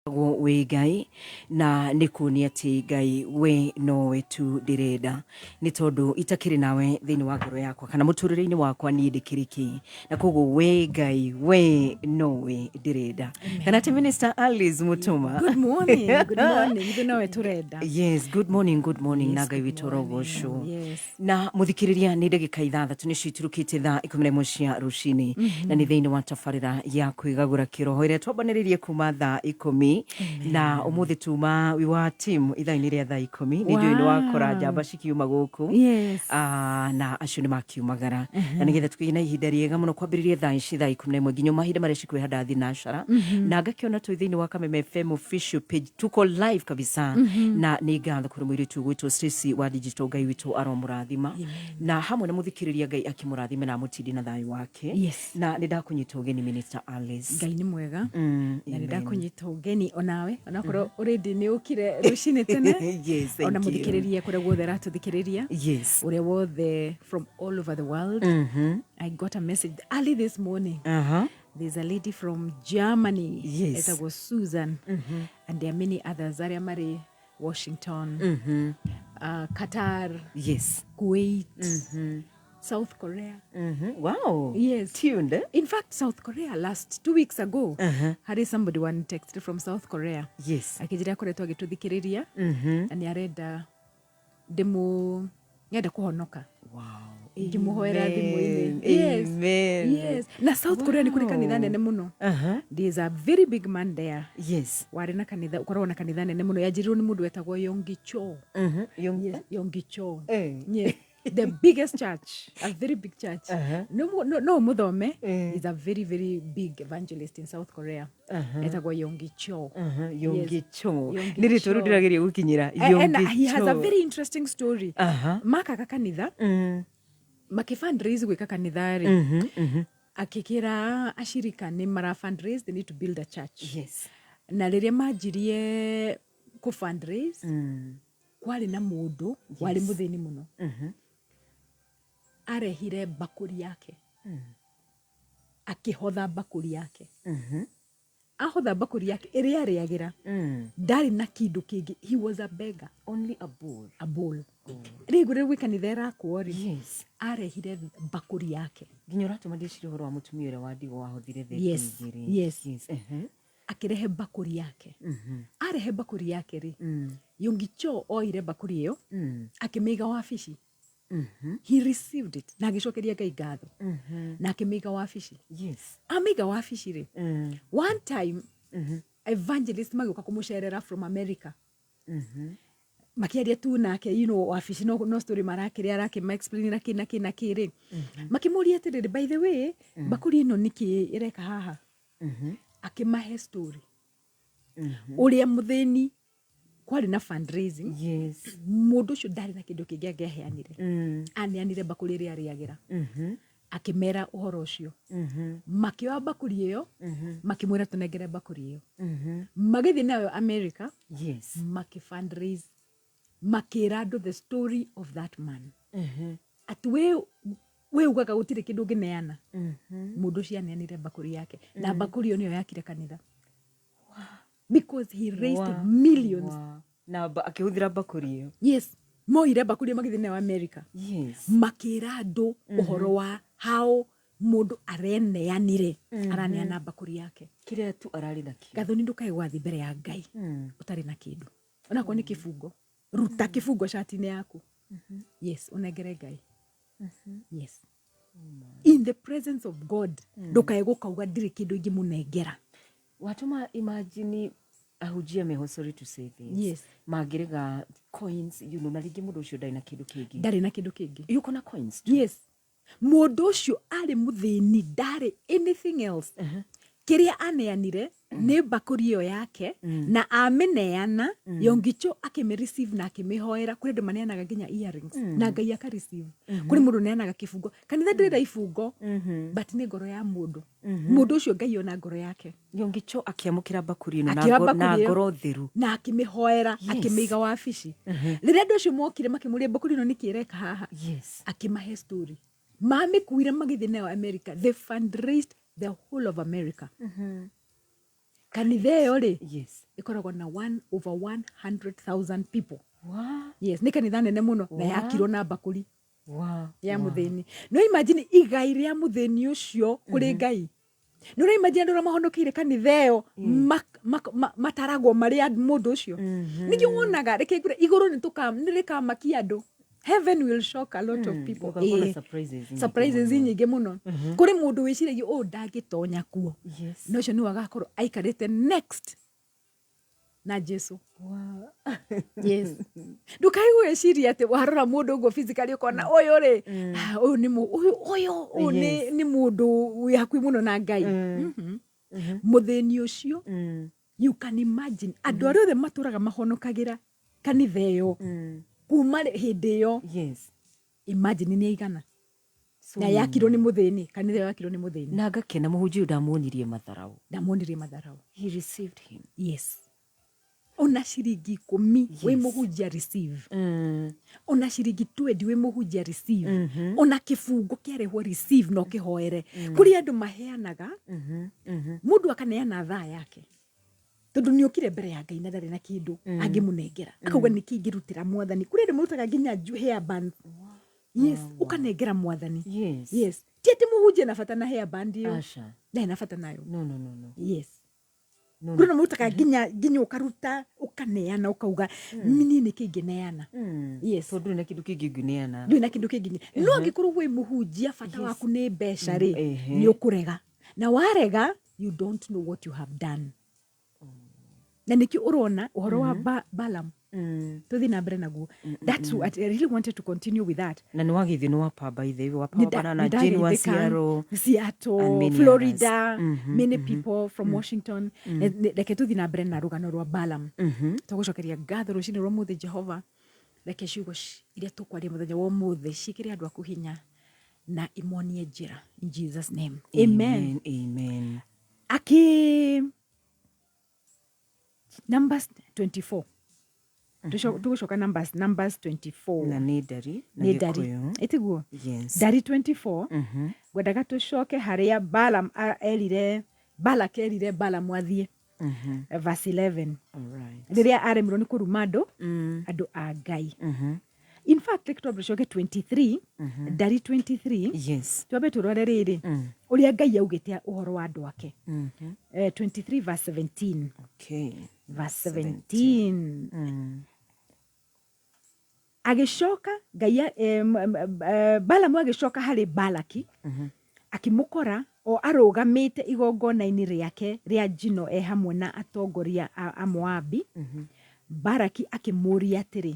Wĩtagwo wĩ Ngai na nĩ kuonia atĩ Ngai we nowe tu ndĩrenda, nĩ tondũ itakĩrĩ nawe thĩinĩ wa ngoro yakwa kana mũtũrĩre-inĩ wakwa niĩ ndĩkĩrĩ kĩ, na koguo we Ngai we nowe ndĩrenda. Kana atĩ Minister Alice Mutuma. Good morning, good morning. Ithuĩ nowe tũrenda. Yes, good morning, good morning. Yes, na Ngai good witũ morning. ũrogocwo. Yes. Na mũthikĩrĩria, nĩ ndagĩka 6 nĩcio iturukĩte thaa 11 cia rũcinĩ, na nĩ thĩinĩ wa tabarĩra ya kwĩgagũra kĩroho ĩrĩa twambanĩrĩrie kuma thaa 10, na ũmũthĩ tuma we wa team ithaa-inĩ rĩa thaa 10. Nĩ njũĩ nĩ wakora njamba cikiuma gũkũ. Ah, na acio nĩ makiumagara na nĩgetha tũkĩgĩe na ihinda rĩega mũno kwambĩrĩria thaa ici thaa 11 nginya mahinda marĩa cikwĩhanda thinacara, na ngakĩona twĩ thĩinĩ wa Kameme FM official page, tuko live kabisa. Na nĩ ngatho kũrĩ mũirĩtu ũgwĩtwo Stacy wa digital. Ngai witũ aromũrathima, na hamwe na mũthikĩrĩria, Ngai akĩmũrathime na amũtindi na thayũ wake. Na nĩ ndakũnyita ũgeni, Minister Alice. Ngai nĩ mwega. Na nĩ Amen. ndakũnyita ũgeni onawe, onakorwo already nĩ ũkire rũcinĩ tene. Yes, thank Ona you. mũthikĩrĩria kũrĩa guothe aratũthikĩrĩria, ũrĩa wothe from all over the world. I got a message early this morning. There's a lady from Germany, etagwo Susan, and there are many others arĩa marĩ Washington, Qatar, Kuwait, South Korea. Wow. Yes. Tuned, eh? In fact, South Korea, last 2 weeks ago, harĩ somebody one texted from South Korea, akĩnjĩra akoretwo agĩtũthikĩrĩria na nĩ arenda ndĩmũ nĩenda kũhonoka. Ngĩmũhoera thimũ-inĩ. Yes. Amen. Yes. Na South Korea nĩ kũrĩ kanitha nene mũno. There's a very big man there warĩ na kanitha, ũkoragwo na kanitha nene mũno, yanjĩrĩirwo nĩ mũndũ wetagwo Yonggi Cho. Yes, Yonggi Cho. Yes. The biggest church, a very big church. No mũthome. He's a very, very big evangelist in South Korea. Etagwo Yonggi Cho. Yonggi Cho. Yonggi Nĩ rĩtwa rĩu Cho. ndĩrageria gũkinyĩra. And he has a Cho. very interesting story. Makaga kanitha, makĩ fundraise gwĩka kanitha rĩ, akĩkĩra ashirika nĩ mara fundraise, they need to build a church. Na rĩrĩa manjirie kũ fundraise, kwarĩ na mũndũ warĩ mũthĩni mũno, arehire mbakũri yake, akĩhotha mbakũri yake. Ahotha mbakũri yake ĩrĩa arĩagĩra, ndarĩ na kĩndũ kĩngĩ, he was a beggar. Only a bowl. A bowl. Rĩu rĩu gwĩ kanitha ĩrakwo rĩ, arehire mbakũri yake. Nginya ũratũma ndĩcirie ũhoro wa mũtumia ũrĩa wa ndigwa wahothire thendi 2. Yes. Akĩrehe mbakũri yake. Arehe mbakũri yake rĩ, Yonggi Cho oire mbakũri ĩyo, akĩmĩiga wabici. He received it na agĩcokeria Ngai ngatho na akĩmĩiga wabici. Amĩiga wabici rĩ, one time evangelist magĩũka kũmũcerera from America, makĩaria tu nake, wabici, no story marakĩrĩa, arakĩma explain kĩ na kĩ na kĩ rĩ, makĩmũria atĩrĩrĩ, "By the way, mbakũri ĩno nĩkĩ ĩreka haha?" Akĩmahe story ũrĩa mũthĩni kwarĩ na fundraising. Mũndũ ũcio ndarĩ na kĩndũ kĩngĩ angĩaheanire. Aneanire mbakũri ĩrĩa arĩagĩra. Akĩmera ũhoro ũcio, makĩoya mbakũri ĩyo, makĩmwĩra, "Tũnengere mbakũri ĩyo." Magĩthiĩ nayo America, makĩ fundraise, makĩra andũ the story of that man, atĩ we ugaga gũtirĩ kĩndũ ũngĩneana, mũndũ ũcio aneanire mbakũri yake, na mbakũri ĩyo nĩyo yakire kanitha, because he raised millions. Na akĩhũthĩra mbakũri ĩyo. Yes, moire mbakũri ĩyo, magĩthiĩ nayo America, makĩra andũ ũhoro wa how mũndũ areneanire, araneana mbakũri yake. Kĩrĩa tu ararĩ nakĩo. Gathoni, ndũkae gwathiĩ mbere ya Ngai ũtarĩ na kĩndũ, onakorwo nĩ kĩbungo. Ruta kĩbungo cati-inĩ yaku, yes, ũnengere Ngai. Yes, in the presence of God, ndũkae gũkauga ndirĩ kĩndũ ingĩmũnengera. Watũma imagine ahunjia meho, sorry to say this, mangĩrega coins, na rĩngĩ mũndũ ũcio ndarĩ na kĩndũ kĩngĩ. Ndarĩ na kĩndũ kĩngĩ. Yuko na coins tu. Yes, mũndũ ũcio arĩ mũthĩni, ndarĩ anything else. Kĩrĩa aneanire nĩ mbakũri ĩyo yake, na amĩneana, Yonggi Cho akĩmĩ receive na akĩmĩhoera. Kũrĩ andũ maneanaga nginya earrings na Ngai aka receive. Kũrĩ mũndũ ũneanaga kĩbungo. Kanitha ndĩrenda ibungo, but nĩ ngoro ya mũndũ. Mũndũ ũcio, Ngai ona ngoro yake. Yonggi Cho akĩamũkĩra mbakũri ĩno na Akĩoya na mbakũri ĩyo. ngoro theru. Na akĩmĩhoera, akĩmĩiga wabici. Rĩrĩa andũ acio mokire makĩmũria, "Mbakũri ĩno nĩkĩ ĩreka haha?" Akĩmahe story. Mamĩkuire, magĩthiĩ nayo America, they fundraised the whole of America. Kanitha ĩyo rĩ, ĩkoragwo na 1 over 100,000 people. Yes, nĩ kanitha nene mũno na yakirwo na mbakũri ya mũthĩni. No imagine igai rĩa mũthĩni ũcio kũrĩ Ngai. Nĩ ũra imagine andũ arĩa mahonokeire kanitha ĩyo mataragwo marĩ a mũndũ ũcio. Nĩkĩo wonaga, reke ngwĩre, igũrũ nĩ rĩkamakia andũ. Heaven will shock a lot of people. Gũgakorwo na Ĩĩ. surprises nyingĩ Surprises mũno. nyingĩ mũno. Kũrĩ mũndũ wĩciragia ũyũ ndangĩtonya kuo. No ũcio nĩwe agakorwo aikarĩte next na Jesu. Yes. Ndũkae gwĩciria atĩ warora mũndũ ũguo physically ũkona ũyũ rĩ, ah, ũyũ nĩ ũyũ ũyũ ũyũ nĩ nĩ mũndũ wĩ hakuhĩ mũno na Ngai. Mũthĩni ũcio, you can imagine andũ arĩa othe matũraga mahonokagĩra kanitha ĩyo kuma hĩndĩ ĩyo. Imagine nĩ aigana. So Na yakirwo nĩ mũthĩni, kanitha ĩyo yakirwo nĩ mũthĩni. Na ngakena mũhunjia ũyũ ndamuonirie matharau. Ndamuonirie matharau. He received him. Yes. Ona ciringi 10 wĩ mũhunjia, receive. Ona ciringi 20 wĩ mũhunjia, receive. Ona kĩbungo kĩarehwo, receive na ũkĩhoere. Kũrĩ andũ maheanaga, mũndũ akaneana thaa yake tondũ nĩ okire mbere ya Ngai na ndarĩ na kĩndũ angĩmũnengera, akauga nĩkĩ ingĩrutĩra Mwathani. Kũrĩ andũ marutaga nginya hair band. Yes, ũkanengera Mwathani. Yes, ti atĩ mũhunjia na bata na hair band ĩyo. Aca. Ndarĩ na bata nayo. No, no, no, no. Yes. No, Kũrĩ no. na marutaga nginya ũkaruta ũkaneana ũkauga niĩ nĩkĩ ingĩneana. Yes. Tondũ ndũrĩ na kĩndũ kĩngĩ ũngĩneana. Ndũrĩ na kĩndũ kĩngĩ. No angĩkorwo wĩ mũhunjia, bata waku nĩ mbeca rĩ, nĩ ũkũrega, na warega, you don't know what you have done. Na nĩkĩo ũrona ũhoro wa Balaam tũthiĩ na mbere naguo. That's what I really wanted to continue with that. Na nĩ wageithio nĩ wapa, by the way, wapa na Jane wa Nĩndageithĩka. Seattle Seattle, and many Florida, others. Many people from Washington. Reke tũthiĩ na mbere na rũgano rwa Balaam. Tũgũcokeria ngatho rũcinĩ rwa ũmũthĩ. Jehova, reke ciugo iria tũkwaria mũthenya wa ũmũthĩ ciĩkĩre andũ aku hinya na imonie njĩra, in Jesus name, amen. Amen, amen. Aki Numbers 24. Tũgũcoka Numbers 24. Na nĩ ndari na Nĩ ndari. Gĩkũyũ. Ĩtiguo? Yes. Ndari 24. Ngwendaga tũcoke harĩa Balaam erire Balak, erire Balaam athiĩ. Verse 11. Rĩrĩa aremirwo nĩ kũruma andũ a Ngai. In fact, reke twambe tũcoke 23, ndari 23. Twambe tũrore rĩrĩ ũrĩa Ngai augĩte ũhoro wa andũ ake. 23 verse 17. Verse 17. Agĩcoka Ngai Balamu agĩcoka harĩ Balaki, akĩmũkora o arũgamĩte igongona-inĩ rĩake rĩa njino e hamwe na atongoria a Moabi. Balaki akĩmũũria atĩrĩ,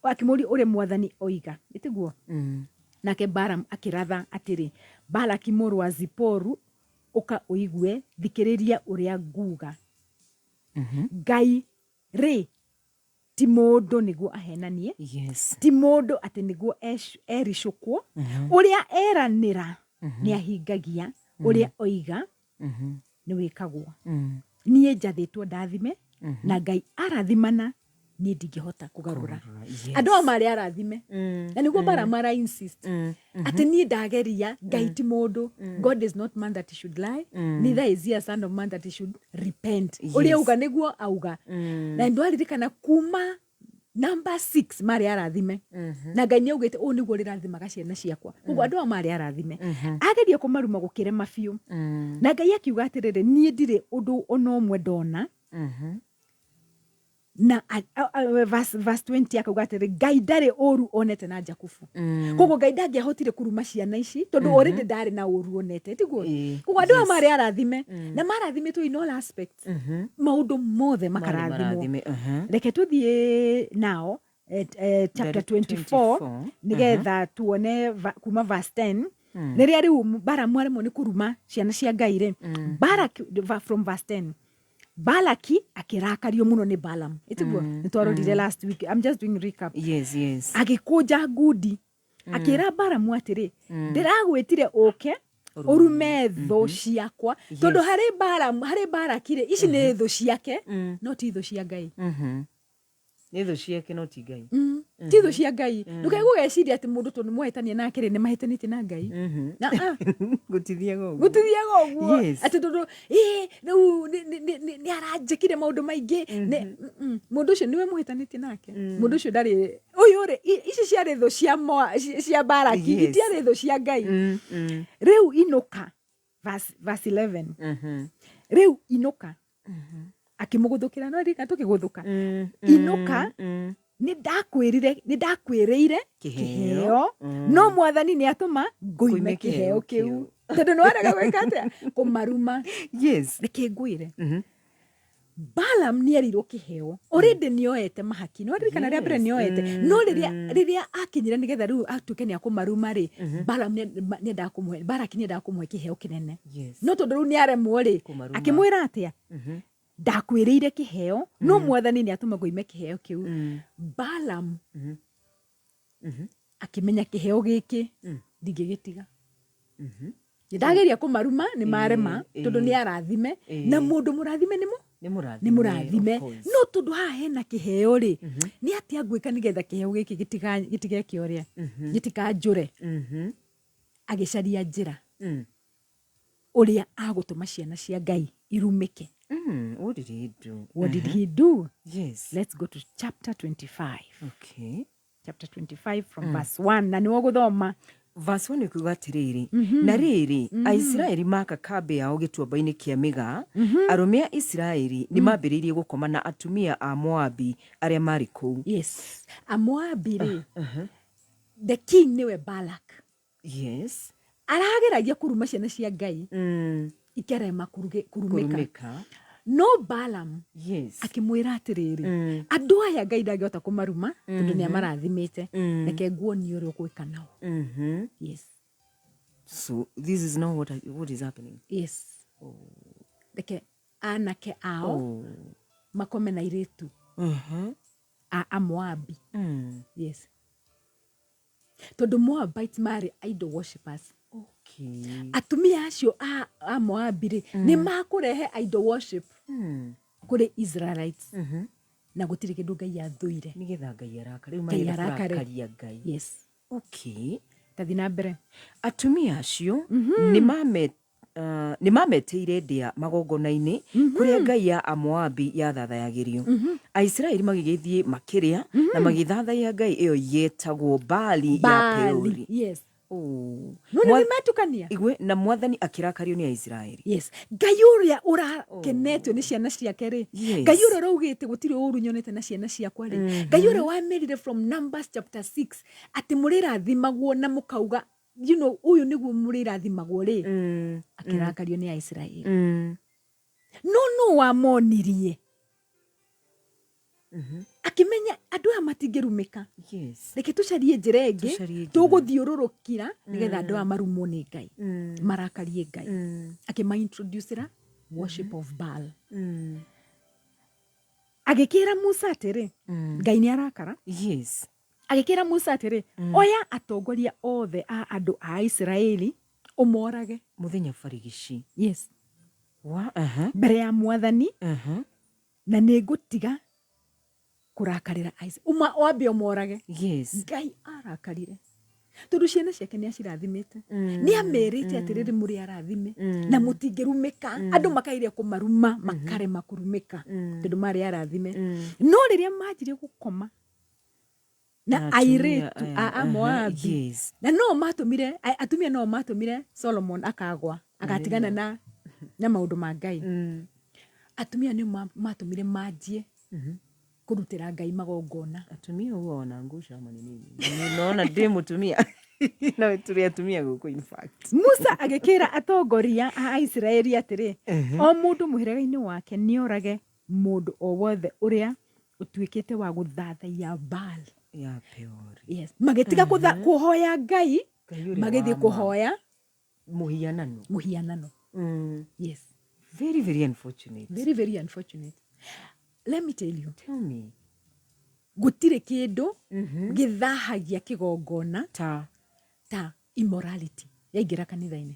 akĩmũũria ũrĩa Mwathani oiga, ĩtiguo? Nake Balamu akĩratha atĩrĩ, "Balaki mũrũ wa Ziporu, ũka ũigue, thikĩrĩria ũrĩa nguga. Ngai rĩ, ti mũndũ nĩguo ahenanie, ti mũndũ atĩ nĩguo ericũkwo. Ũrĩa eranĩra nĩ ahingagia, ũrĩa oiga nĩ wĩkagwo. Niĩ njathĩtwo ndathime, na Ngai arathimana, niĩ ndingĩhota kũgarũra." Andũ aya marĩ arathime, na nĩguo Balaam ara insist atĩ niĩ ndageria, Ngai ti mũndũ. God is not man that he should lie, neither is he a son of man that he should repent. Ũrĩa auga nĩguo auga. Na ndwaririkana kuma number 6 marĩ arathime, na Ngai nĩ augĩte ũũ nĩguo rĩrathimaga ciana ciakwa. Koguo andũ aya marĩ arathime, ageria kũmaruma gũkĩrema biũ. Na Ngai akiuga atĩrĩrĩ, niĩ ndirĩ ũndũ ona ũmwe ndona. Na verse 20 akauga atĩrĩ, Ngai ndarĩ ũru onete na Jakubu. Koguo Ngai ndangĩahotire kũruma ciana ici tondũ already ndarĩ na ũru onete, tiguo? Koguo andũ aya marĩ arathime, na marathimĩtwo in all aspects, maũndũ mothe makarathimwo. Marathime. Reke tũthiĩ nao chapter Ndari 24, 24. Nĩgetha tuone kuma verse 10, rĩrĩa rĩu Balamu aremwo nĩ kũruma ciana cia Ngai rĩ. Balak, from verse 10, Balaki akĩrakario mũno nĩ Balaam, ĩtiguo? Nĩ twarorire last week. I'm just doing recap. Agĩkũnja ngundi, akĩra Balamu atĩrĩ, "Ndĩragwĩtire ũke ũrume thũ ciakwa." Tondũ harĩ Balaam, harĩ Balaki rĩ, ici nĩ thũ ciake, no ti thũ cia Ngai. Nĩ thũ ciake no ti Ngai. Ti thũ cia Ngai. Ndũkae gũgeciria atĩ mũndũ tondũ nĩ mwahĩtania nake rĩ, nĩ mahĩtanĩtie na Ngai. Na, ah, Gũtithiaga ũguo. Gũtithiaga ũguo. Atĩ tondũ ĩ rĩu nĩ aranjĩkire maũndũ maingĩ mũndũ ũcio nĩwe mũhĩtanĩtie nake. Mũndũ ũcio ndarĩ ũyũ rĩ, ici ciarĩ thũ cia cia Baraki. Itiarĩ thũ cia Ngai. Rĩu inũka, verse 11. Rĩu inũka, akĩmũgũthũkĩra, no rika tũkĩgũthũka. Inũka. Nĩ ndakwĩrire, nĩ ndakwĩrĩire Kĩheo. Kĩheo. No Mwathani nĩ atũma ngũime Ngũime kĩheo kĩheo kĩu kĩu. Tondũ nĩ warega gwĩka atĩa? Kũmaruma. Reke ngwĩre, Balaam nĩ erirwo kĩheo, already nĩ oete mahaki, nĩ waririkana rĩa mbere nĩ oete. No rĩrĩa akinyire nĩgetha rĩu atuĩke nĩ akũmaruma rĩ, Balaam nĩ endaga kũmũhe, Baraki nĩ endaga kũmũhe kĩheo kĩnene. No tondũ rĩu nĩ aremwo rĩ, Kũmaruma. Akĩmwĩra atĩa? Ndakwĩrĩire kĩheo, no Mwathani nĩ atũma ngũime kĩheo kĩu. Balaam akĩmenya kĩheo gĩkĩ ndingĩgĩtiga. Nĩ ndageria kũmaruma nĩ marema, tondũ nĩ arathime, na mũndũ mũrathime nĩ mũ Nĩ mũrathime. Nĩ mũrathime. Of course. No tondũ haha hena kĩheo rĩ, nĩ atĩa ngwĩka nĩgetha kĩheo gĩkĩ gĩtigeke ũrĩa gĩtikanjũre? Agĩcaria njĩra ũrĩa agũtũma ciana cia Ngai irumĩke. What did he do? What did he do? Let's go to chapter 25. Chapter 25 from verse 1, na nĩwe ũgũthoma. Verse 1 ĩkuga atĩrĩrĩ, na rĩrĩ, Aisiraeli maka kambĩ yao gĩtuamba-inĩ kĩa Mĩgaa, arũme a Isiraeli nĩ mambĩrĩirie gũkoma na atumia a Moabi arĩa marĩ kũu. Yes, Amoabi rĩ, the king nĩwe Balak. Arageragia kũruma ciana cia Ngai, ikarema kũrumĩka. Kũrumĩka. No Balaam akĩmwĩra atĩrĩrĩ, andũ aya Ngai ndangĩhota kũmaruma tondũ nĩ amarathimĩte. Reke nguonie ũrĩa ũgwĩka nao. Yes. So this is now what is happening. Yes, reke anake ao makome na airĩtu a Amoabi. Yes, tondũ Moabites marĩ idol worshippers. Atumia acio a Moabi rĩ, nĩ makũrehe idol worship kũrĩ Israelites, na gũtirĩ kĩndũ Ngai athũire. Nĩgetha Ngai arakare. Rĩu Ngai marenda arakare. kũrakaria Ngai. Tathi na mbere. Atumia acio nĩ mametĩire ndĩa magongona-inĩ kũrĩa ngai ya Amoabi yathathayagĩrio. Aisiraeli magĩgĩthiĩ makĩrĩa na magĩthathaiya ngai ĩyo yetagwo Baali ya Baali. Peori. Oh. Nona nĩ metukania. Igwe na Mwathani akĩrakario nĩ Aisiraeli. Yes, Ngai ũrĩa ũrakenetio nĩ ciana ciake rĩ, Ngai ũrĩa ũraugĩte gũtirĩ ũru nyonete na ciana ciakwa rĩ, Ngai ũrĩa wamerire from Numbers chapter 6 atĩ mũrĩrathimagwo na mũkauga ũyũ nĩguo mũrĩrathimagwo rĩ, akĩrakario nĩ Aisiraeli. No no wamonirie, akĩmenya andũ aya matingĩrumĩka. Reke tũcarie njĩra ĩngĩ. Tũcarie njĩra. Tũgũthiũrũrũkira nĩgetha andũ aya marumwo nĩ Ngai, marakarie Ngai. Akĩmaintroducĩra worship of Baal. Agĩkĩra Musa atĩrĩ, Ngai nĩ arakara. Agĩkĩra Musa atĩrĩ, oya atongoria othe a andũ a Isiraeli ũmorage. Mũthenya barigici. Wa aha. Mbere ya Mwathani, na nĩ ngũtiga kũrakarĩra Uma wambe ũmorage. Ngai arakarire tondũ ciana ciake nĩ acirathimĩte, nĩ amerĩte atĩrĩrĩ, mũrĩ arathime na mũtingĩrumĩka. Andũ makageria kũmaruma, makarema kũrumĩka tondũ marĩ arathime. No rĩrĩa manjirie gũkoma na Na atumia airĩtu aya, a Amoabi, na no matũmire atumia, no matũmire Solomon akagwa, agatigana na maũndũ ma Ngai. Atumia nĩ matũmire manjie kũrutĩra Ngai magongona. Atumia huwa wanaangusha ama ni nini? Naona ndĩ mũtumia na tũrĩ atumia gũkũ, in fact. Musa agĩkĩra atongoria a Aisiraeli atĩrĩ, o mũndũ mũhĩrĩga-inĩ wake nĩorage mũndũ o wothe ũrĩa ũtuĩkĩte wa gũthathaiya Baal. Ya Peori. Yes, magĩtiga kũhoya Ngai. Ngai ũrĩa Magĩthiĩ wa ma. Kũhoya Mũhianano. Mũhianano. Yes. Very, very unfortunate. Very, very unfortunate. Let me tell you. Tell me. Gũtirĩ kĩndũ gĩthahagia kĩgongona ta ta immorality yaingĩra kanitha-inĩ.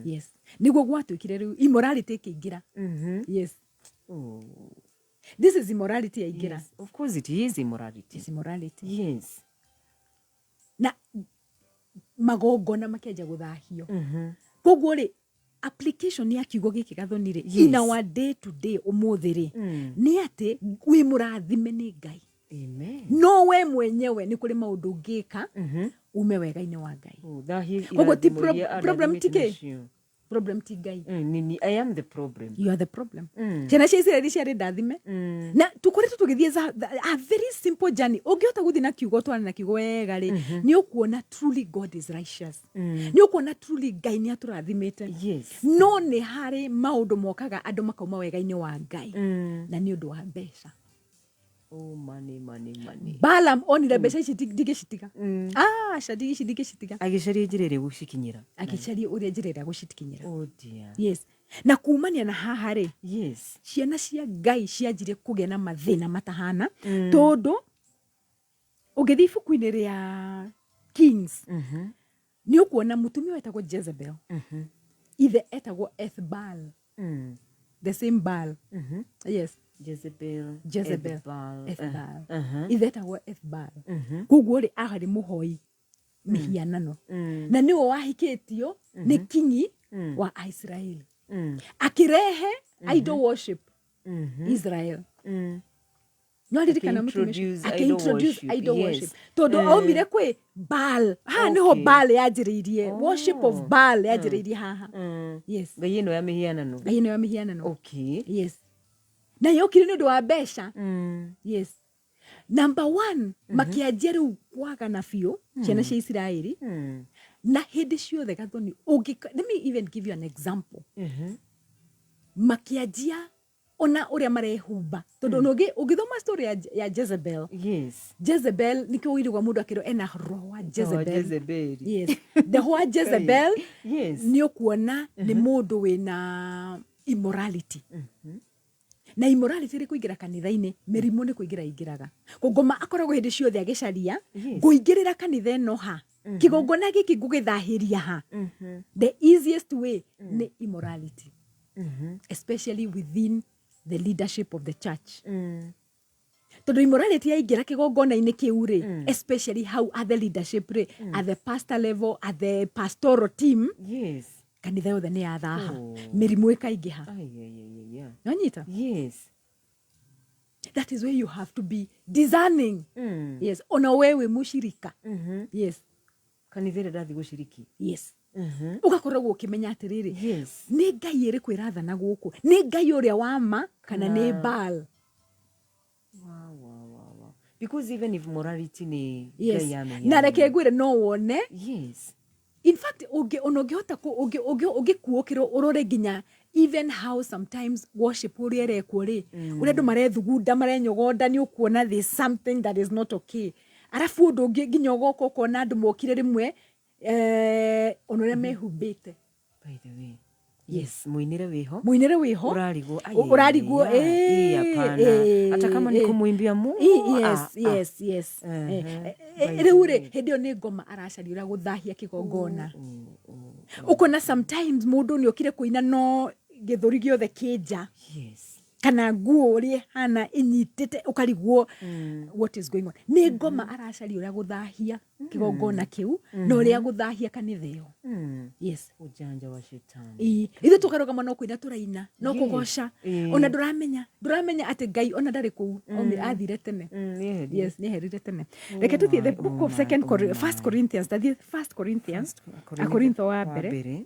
Yes, nĩguo gwatuĩkire rĩu immorality ĩkĩingĩra. Yes. Oh. This is immorality yaingĩra. Yes. Of course it is immorality. Is immorality. Na magongona makĩanjia gũthahio. Koguo rĩ, application ya kiugo gĩkĩ, Gathoni rĩ, in our day to day, ũmũthĩ rĩ, nĩ atĩ wĩ mũrathime nĩ Ngai. Amen. No we mwenyewe nĩ kũrĩ maũndũ ũngĩka ume wega-inĩ wa Ngai. Oh, thahie Koguo ti irathimo iria problem ti andathimĩte kĩ? nacio. Problem ti Ngai. Nini, I am the problem. You are the problem. Ciana cia Isiraeli ciarĩ ndathime na tũkoretwo tũgĩthiĩ a very simple journey. Ũngĩhota gũthiĩ na kiugo, twarane na kiugo wega rĩ, nĩ ũkuona truly God is righteous, nĩ ũkuona truly Ngai nĩ atũrathimĩte. No nĩ harĩ maũndũ mokaga andũ makauma wega-inĩ wa Ngai, na nĩ ũndũ wa mbeca. Oh, money, money, money. Balaam onire mbeca ici ndingĩcitiga, aca, ici ndingĩcitiga. Agĩcaria njĩra ĩrĩa gũcikinyĩra. Agĩcaria ũrĩa njĩra ĩrĩa gũcitikinyĩra. Oh dear. Yes, na kumania na haha rĩ, ciana cia Ngai cianjire kũgĩa na mathĩna matahana, tondũ ũngĩthiĩ ibuku-inĩ rĩa Kings, nĩ ũkuona mũtumia wetagwo Jezebel, ithe etagwo Ethbaal, the same Baal. Yes. Jezebel. Jezebel. Ethbaal. Ethbaal. Ithe etagwo Ethbaal. Koguo rĩ, aarĩ mũhoi mĩhianano, na nĩwe wahikĩtio nĩ kingi wa Aisiraeli, akĩrehe idol worship Israel. No ririkana mũtumia ũcio? Akĩ-introduce idol Akĩ-introduce worship, idol worship, tondũ aumire kwĩ Baal. Haha nĩho Baal yanjĩrĩirie, worship of Baal yanjĩrĩirie haha. Yes. Ngai ĩno ya mĩhianano. Ngai ĩno ya mĩhianano. Yes, na yokire nĩ ũndũ wa mbeca. Yes, number one, makĩanjia rĩu kwagana biũ ciana cia Isiraeli. Na hĩndĩ ciothe, Gathoni, let me even give you an example. Makĩanjia ona ũrĩa marehumba, tondũ ona ũngĩthoma story ya Jezebel, Jezebel nĩkĩo ũirigwa mũndũ akĩrwo ena roho wa Jezebel. Jezebeli. Yes, the roho wa Jezebel. Nĩ ũkuona nĩ mũndũ wĩna immorality, na immorality rĩ kũingĩra kanitha-inĩ, mĩrimũ nĩ kũingĩra ingĩraga. Kũngoma akoragwo hĩndĩ ciothe agĩcaria ngũingĩrĩra kanitha ĩno ha, kĩgongona gĩkĩ ngũgĩthahĩria ha. The easiest way nĩ immorality, especially within the leadership of the church, tondũ immorality yaingĩra kĩgongona-inĩ kĩu rĩ, especially hau at the leadership rĩ, at the pastor level, at the pastoral team, kanitha yothe nĩ yathaha. Mĩrimũ ĩkaingĩha. Ai, ai, ai, ai, ai. Nonyita? Yes. That is where you have to be discerning. Yes, ona wewe mũcirika. Yes. Kanitha ĩrĩa ndathiĩ gũciriki. Yes, ũgakoragwo ũkĩmenya atĩrĩrĩ, nĩ Ngai ĩrĩkũ ĩrathana gũkũ? Nĩ Ngai ũrĩa wa ma kana nĩ Baal? Wow. Because even if morality nĩ Ngai ya mĩhianano. Na reke ngwĩre, no wone, in fact, ona ũngĩhota ũngĩkuũkĩrwo ũrore nginya even how sometimes worship ũrĩa ĩrekwo rĩ, ũrĩa andũ marethugunda, marenyogonda, nĩ ũkuona there's something that is not okay. Arabu ũndũ ũngĩ, nginya ũgoka ũkona andũ mokire rĩmwe, ona ũrĩa mehumbĩte. By the way. Yes, mũinĩre wĩho. Mũinĩre wĩho. Ũrarigwo, ai, Ũrarigwo, hii hapana. Hata kama ni kumuimbia Mungu. Yes. Ah, ah. Yes. Rĩu rĩ, hĩndĩ ĩyo nĩ ngoma aracaria ũrĩa gũthahia kĩgongona. Ũkona sometimes mũndũ nĩ okire kũina no gĩthũri gĩothe kĩnja, kana nguo ũrĩa ĩhana ĩnyitĩte, ũkarigwo what is going on. Nĩ ngoma aracaria ũrĩa gũthahia kĩgongona kĩu na ũrĩa gũthahia kanitha ĩyo. Yes. Ujanja wa shetani. Ĩĩ, ithuĩ tũkarũgama no kũina tũraina, no kũgoca, ona ndũramenya atĩ Ngai ona ndarĩ kũu. Athire tene. Nĩeherire. Yes, nĩeherire tene. Reke tũthiĩ the book of my, second oh my. First Corinthians, tathiĩ First Corinthians, Akorintho wa mbere.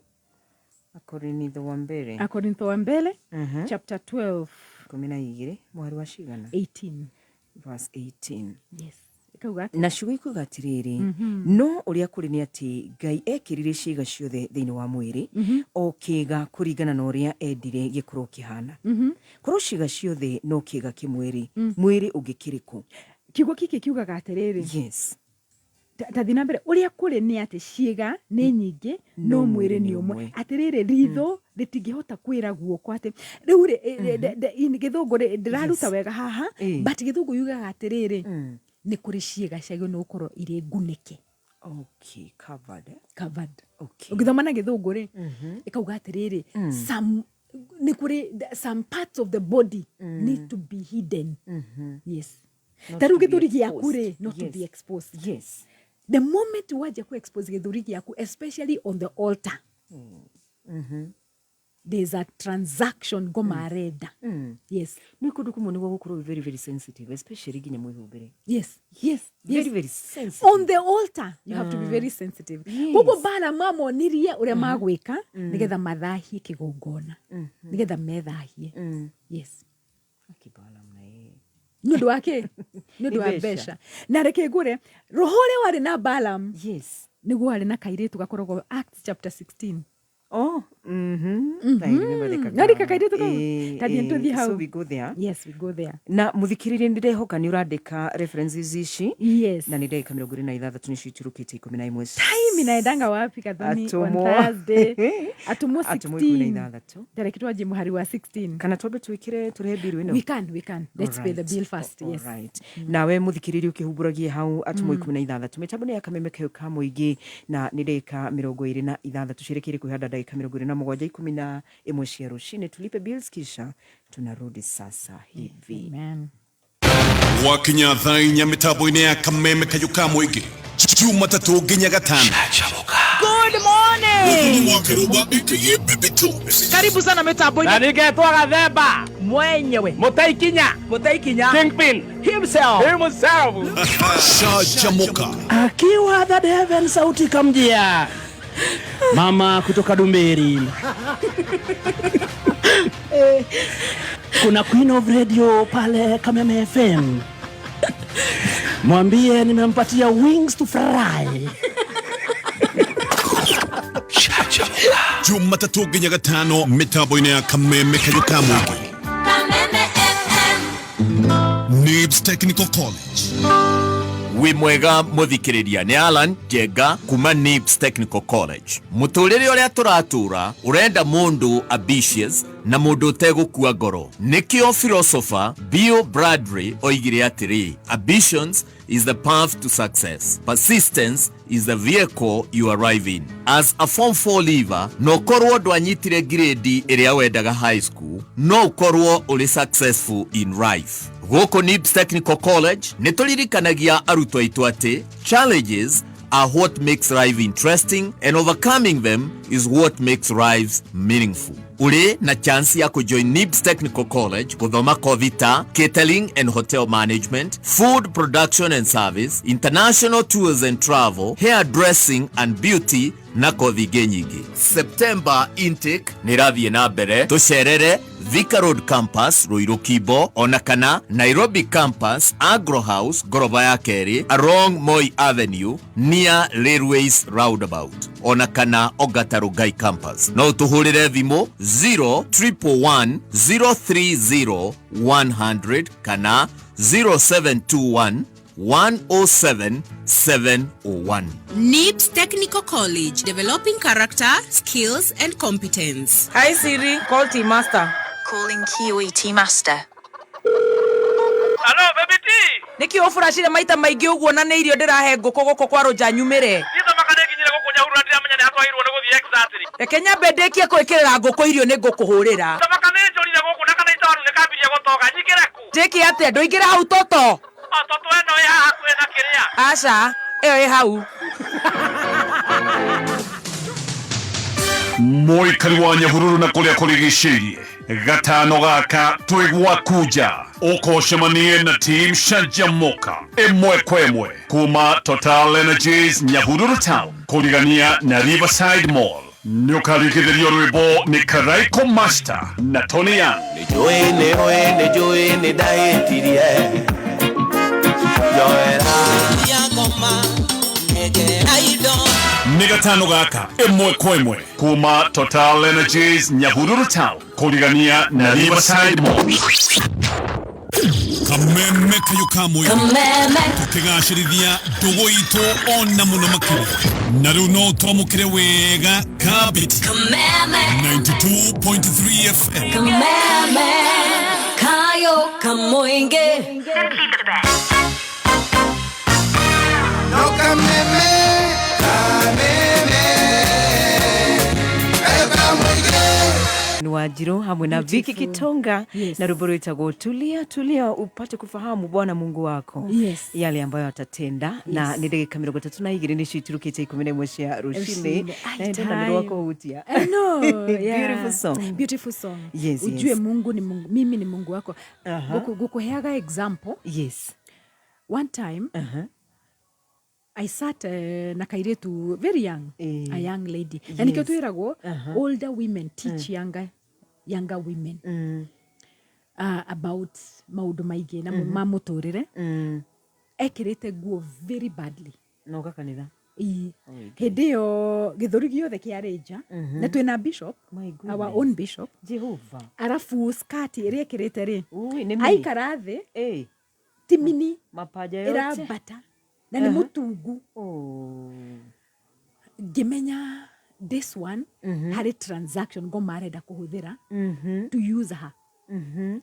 Akorintho wa mbere. Akorintho wa mbere, chapter 12. 12, mweri wa cigana? 18. Verse 18. Yes, ĩkauga atĩ Na ciugo ikuga atĩrĩrĩ, no ũrĩa kũrĩ nĩ atĩ Ngai ekĩrire ciĩga ciothe thĩinĩ wa mwĩrĩ, o kĩĩga kũringana na ũrĩa endire gĩkorwo kĩhana. Korwo ciĩga ciothe no kĩĩga kĩmwe rĩ, mwĩrĩ ũngĩkĩrĩ kũ? Kiugo gĩkĩ kiugaga atĩrĩrĩ, tathiĩ na mbere, ũrĩa kũrĩ nĩ atĩ ciĩga nĩ nyingĩ, no mwĩrĩ nĩ ũmwe. Atĩrĩrĩ, ritho rĩtingĩhota kwĩra guoko atĩ rĩu rĩ, gĩthũngũ rĩ, ndĩraruta wega haha, but gĩthũngũ yugaga atĩrĩrĩ, nĩ kũrĩ ciĩga ciagĩrĩirwo nĩ gũkorwo irĩ ngunĩke. Okay, covered, eh? Covered. Ũngĩthoma na gĩthũngũ rĩ, ĩkauga atĩrĩrĩ, some Nĩ kũrĩ some parts of the body need to be hidden. Yes. Not Ta rĩu to be gĩthũri gĩaku rĩ, exposed. not to be exposed. The moment wanjia ku expose gĩthũri gĩaku, especially on the altar, there's a transaction ngoma arenda. Yes. Nä kå ndå kå mwe nä gwa gå korwo very very sensitive, especially nginya mwĩhumbĩre. Yes. Very very sensitive. On the altar you have to be very sensitive. Koguo Balaam amonirie ũrĩa magwĩka nĩgetha mathahie kĩgongona, nĩgetha methahie. Yes. Akibalaam na yeye. Nĩ ũndũ wa kĩ? Nĩ ũndũ wa Nĩ mbeca. mbeca. Na reke ngũre, roho ũrĩa warĩ na Balaam nĩguo warĩ na kairĩtu gakoragwo Acts chapter 16. Oh, I remember the kagara. Nari kakairĩtu kau. Eh, Ta thiĩ eh, tũthiĩ hau. So we go there. Yes, we go there. Na muthikiririe, nä ndehoka nä å randä references ici. Na nä ndagä ka 26 nä cio iturå 11. Time inaendanga wapi, Gathoni, on Atũmwo. Thursday? Atũmwo Atũmwo ikũmi na 16. ithathatũ. Tareke twanjie mũhari wa 16. Kana twambe twä kä re tå rehe mbiru ä no. We can, let's pay the bill first. Yes. Alright. Nawe muthikiririe ukihumburagie hau Atũmwo 16, mitambo nĩ ya Kameme kau ka mũingĩ, na nĩ ndagĩka 26 ciĩrĩkĩire kwĩhanda ndagĩka 27 11 cia rũcinĩ. Tulipe bills kisha tunarudi sasa hivi. Amen. Gwakinya thaa 4 mĩtambo-inĩ ya Kameme kayũ ka mũingĩ, Jumatatũ nginya Gatano. Good morning. Wa Kĩrũga aka Baby Two. Karibu sana mitambo-inĩ. Na ningetwa Gathemba. Mwenyewe. Mũtaikinya. Mũtaikinya. Kingpin. Himself. Himself. Shajamoka. Akiwa that heaven sauti kamjia mama kutoka Dumberi. Kuna Queen of Radio pale Kameme FM, mwambie nimempatia wings to fly. Jumatatũ nginya Gatano mĩtambo-inĩ ya Kameme kayũ ka mũingĩ. Kameme FM. Nibs Technical College. Wĩ mwega mũthikĩrĩria, nĩ Alan Njenga kuma Nibs Technical College. Mũtũrĩre ũrĩa tũratũra ũrenda mũndũ ambitious na mũndũ ũtegũkua ngoro. Nĩkĩo philosopher Bill Bradley oigire atĩrĩ, "Ambitions is the path to success, persistence is the vehicle you arrive in." As a form 4 leaver, no ũkorwo ndwanyitire grade ĩrĩa wendaga high school, no ũkorwo ũrĩ successful in life. Gũkũ Nibs Technical College nĩ tũririkanagia arutwo aitũ atĩ challenges are what makes life interesting and overcoming them is what makes lives meaningful. Ũrĩ na chance ya kũjoin Nibs Technical College gũthoma kothi ta catering and hotel management, food production and service, international tours and travel, hair dressing and beauty na kothi ingĩ nyingĩ. September intake nĩ ĩrathiĩ na mbere. Tũcerere Thika Road Campus, Ruiru Kimbo, ona kana Nairobi Campus, Agro House, ngoroba ya kerĩ, along Moi Avenue near Railways Roundabout, ona kana Ongata Rongai Campus. No ũtũhũrĩre thimũ 0 111 030 100 kana 0721 107 701. NIBS Technical College, developing character, skills, and competence. Hi Siri, call Tea Master. Calling Kiwi Tea Master. Hello, Baby T. Nĩkĩ ũburacire maita maingĩ ũguo na nĩ irio ndĩrahe ngũkũ gũkũ kwa rũnja nyumĩre? Niĩ thamaka nĩ nginyire gũkũ Nyahururu na ndiramenya nĩ hatwagĩrĩirwo nĩ gũthiĩ exactly. Reke nyambe ndĩkie gwĩkĩrĩra ngũkũ irio nĩ ngũkũhũrĩra. Thamaka nĩ njũrire gũkũ na kana itawaru nĩ kambirie gũtoga. Nyingĩre ku? Njĩke atĩa? Ndũingĩre hau toto? O toto ĩno ĩ haha hakuhĩ na kĩrĩa. Aca, ĩyo ĩ hau. Mũikari wa Nyahururu na kũrĩa kũrigicĩirie, Gatano gaka twĩ gwaku nja, ũkocemanie na team Shanjamoka ĩmwe kwa ĩmwe kuma Total Energies Nyahururu Town kũrigania na Riverside Mall. Nĩ ũkarigithĩrio rwĩmbo nĩ Karaiko Master na Tony Young. Nĩnjũĩ nĩũĩ nĩnjũĩ nĩndahĩtirie njoera. Nĩ Gatano gaka ĩmwe kwa ĩmwe kuma Total Energies Nyahururu Town kũrigania na Riverside Mall. Kameme kayũ ka mũingĩ. Kameme. Tũkĩgacĩrithia ndũgũ itũ ona mũno makĩria, na rĩu no twamũkĩre wega kabiti. Kameme. 92.3 FM. Kameme. Kayo Kamoinge. No Kameme, Kameme, kayo kamoige. Nĩ Wanjiru hamwe na Viki Beautiful. Kitonga Yes. na rwimbo rwĩtagwo tulia tulia upate kufahamu Bwana Mungu wako Yes. yale ambayo atatenda na nĩ ndagĩka 32 nĩcio iturukĩte 11 cia rũcinĩ. Rũcinĩ. Ai, Na ndona nĩ time. rwakũhutia. I know, yeah. Beautiful song. Beautiful song. Yes, Ujue yes. Mungu ni Mungu, mimi ni Mungu wako. Gukuheaga example. Yes. One time I sat na kairitu very young, a young lady. Na nikio twiragwo older women teach younger women about maundu maingĩ na ma mũtũrĩre. Ekĩrĩte nguo very badly. Noka kanitha. Ii. Hĩndĩ ĩyo gĩthũri gĩothe kĩarĩ nja na twĩna bishop, My our goodness. own bishop. Jehova. Arabu skirt ĩrĩa ĩkĩrĩte rĩ, Ui, nĩ mini. aikara thĩ Eh, ti mini mapaja yote. ĩrambata na nĩ mũtungu. Oh. Ngĩmenya this one harĩ transaction ngoma arenda kũhũthĩra to use her.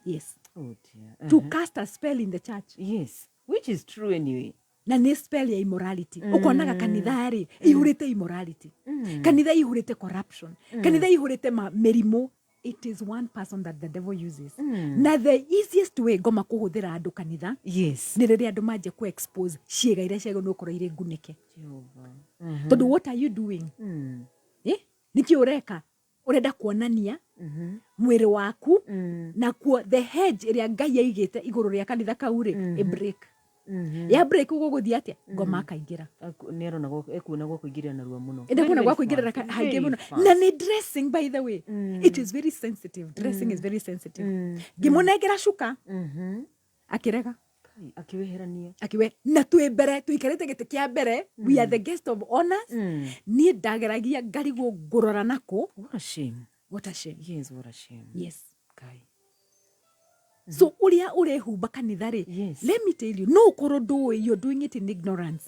Yes. Oh dear. To cast a spell in the church. Yes, which is true anyway. Na nĩ spell ya immorality. Ũkonaga kanitha rĩ ihũrĩte immorality, kanitha ihũrĩte corruption, kanitha ihũrĩte mĩrimũ. It is one person that the devil uses. Na the easiest way ngoma kũhũthĩra andũ kanitha Yes. nĩ rĩrĩa andũ manjia kũ expose ciĩga iria ciagĩrĩirwo nĩ gũkorwo irĩ ngunĩke. Jehova. Tondũ what are you doing? Eh? Nĩkĩ ũreka? Ũrenda kuonania mwĩrĩ waku na kuo the hedge ĩrĩa Ngai aigĩte igũrũ rĩa kanitha kau rĩ ĩ break. Ya break gũgũthiĩ atĩa? Ngoma akaingĩra. Nĩ arona ekuona gwa kũingĩrĩra narua mũno. Ĩndĩ kuona Very gwa kũingĩrĩra fast, haingĩ very mũno. fast. Na nĩ dressing, by the way. It is very sensitive. Dressing is very sensitive. Ngĩmũnengera cuka akĩrega. Kai, akĩweherania. Akiwe na twĩ mbere tũikarĩte gĩtĩ kĩa mbere, we are the guest of honors. Niĩ ndageragia ngarigwo ngũrora nakũ. What a shame. What a shame. Yes, what a shame. Yes. Kai. So ũrĩa ũrehumba kanitha rĩ, Yes. let me tell you, no ũkorwo ndũĩ, you're doing it in ignorance,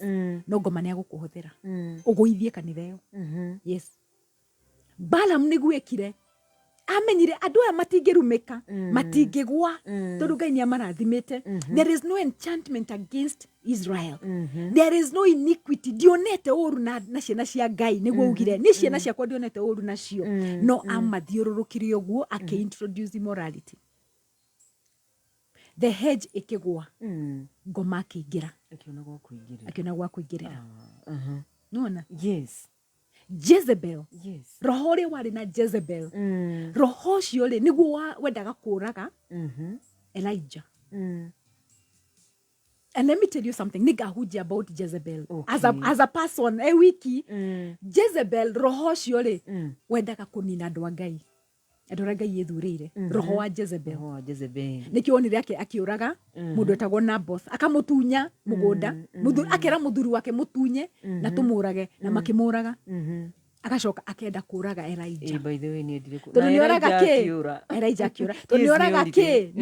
no ngoma nĩ agũkũhũthĩra ũgũithie kanitha ĩyo. Yes. Balaam nĩguo ekire. Amenyire andũ aya matingĩrumĩka, matingĩgwa, tondũ Ngai nĩ amarathimĩte. There is no enchantment against Israel, there is no iniquity. Ndionete ũru na ciana cia Ngai, nĩguo ugire nĩ ciana ciakwa ndionete ũru nacio. No amathiũrũrũkire ũguo akĩintroduce immorality, the hedge ĩkĩgwa, ngoma akĩingĩra. Akiona gwa kũingĩrĩra. Akĩona gwa kũingĩrĩra. Nona Yes. Jezebel, Yes. roho ũrĩa warĩ na Jezebel, roho ũcio rĩ nĩguo wendaga kũraga Elijah. And let me tell you something, nĩngahunjia about Jezebel as a person e wiki. Jezebel, roho ũcio rĩ wendaga kũnina andũ a Ngai, andũ arĩa Ngai ĩthurĩire, roho wa Jezebel. Roho wa Jezebel. Nĩkĩo wonire akĩũraga mũndũ etagwo Naboth, akamũtunya mũgũnda. Akera mũthuri wake mũtunye na tũmũrage, na makĩmũraga. Agacoka akenda kũraga Elijah. Eh, by the way, nĩ endire Tondũ na nĩ oraga Elijah kĩ? akĩũra. Elijah akĩũra tondũ Yes, nĩ oraga nĩ kĩ? orire.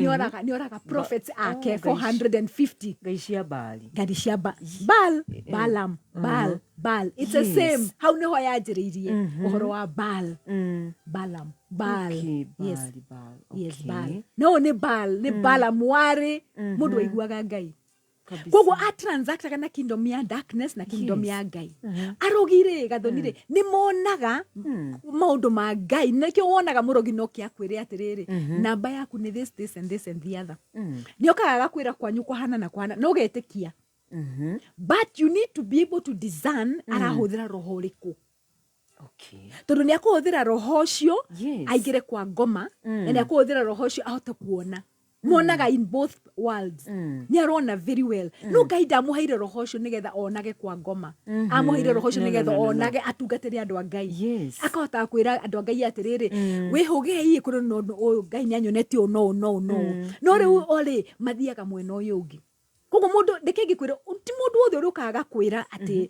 Nĩ oraga prophets ake Oh, 450. Ngai cia Baali. Ngari cia Baal, Balaam, Baal, Baal, it's the Yes. same. Hau nĩho yanjĩrĩirie ũhoro wa Baal, Balaam, Baal. Okay, Yes. Baali, Baal. Yes. Okay. Baal no nĩ Baal, nĩ Balaam warĩ mũndũ waiguaga Ngai. Kabisa. Koguo atransactaga na kingdom ya darkness na kingdom Yes. ya Ngai. Arogi rĩ, gathoni rĩ, nĩ monaga maũndũ ma Ngai. Nĩkĩo wonaga mũrogi no kĩakwĩre atĩrĩrĩ, namba yaku nĩ this, this and this and the other. Nĩ okaga agakwĩra kwanyu kwahana na kwahana na ũgetĩkia, but you need to be able to discern arahũthĩra roho ũrĩkũ. Okay. Tondũ nĩ akũhũthĩra roho ũcio Yes. aingĩre kwa ngoma, na nĩ akũhũthĩra roho ũcio ahote kuona. Monaga in both worlds. Nĩ arona very well, no Ngai ndamũheire roho ũcio nĩgetha onage kwa ngoma. Amũheire roho ũcio No, no, nĩgetha no, no, no. onage atungatĩre andũ a Ngai. Yes. Akahotaga kwĩra andũ a Ngai atĩrĩrĩ, wĩhũgei kũrĩ na ũndũ ũyũ, Ngai nĩ anyonetie ũũ no ũũ no ũũ no ũũ. No rĩu orĩ mathiaga mwena ũyũ ũngĩ. Koguo mũndũ ndĩke ngĩkwĩra, ti mũndũ wothe ũrĩa ũkaga kwĩra atĩ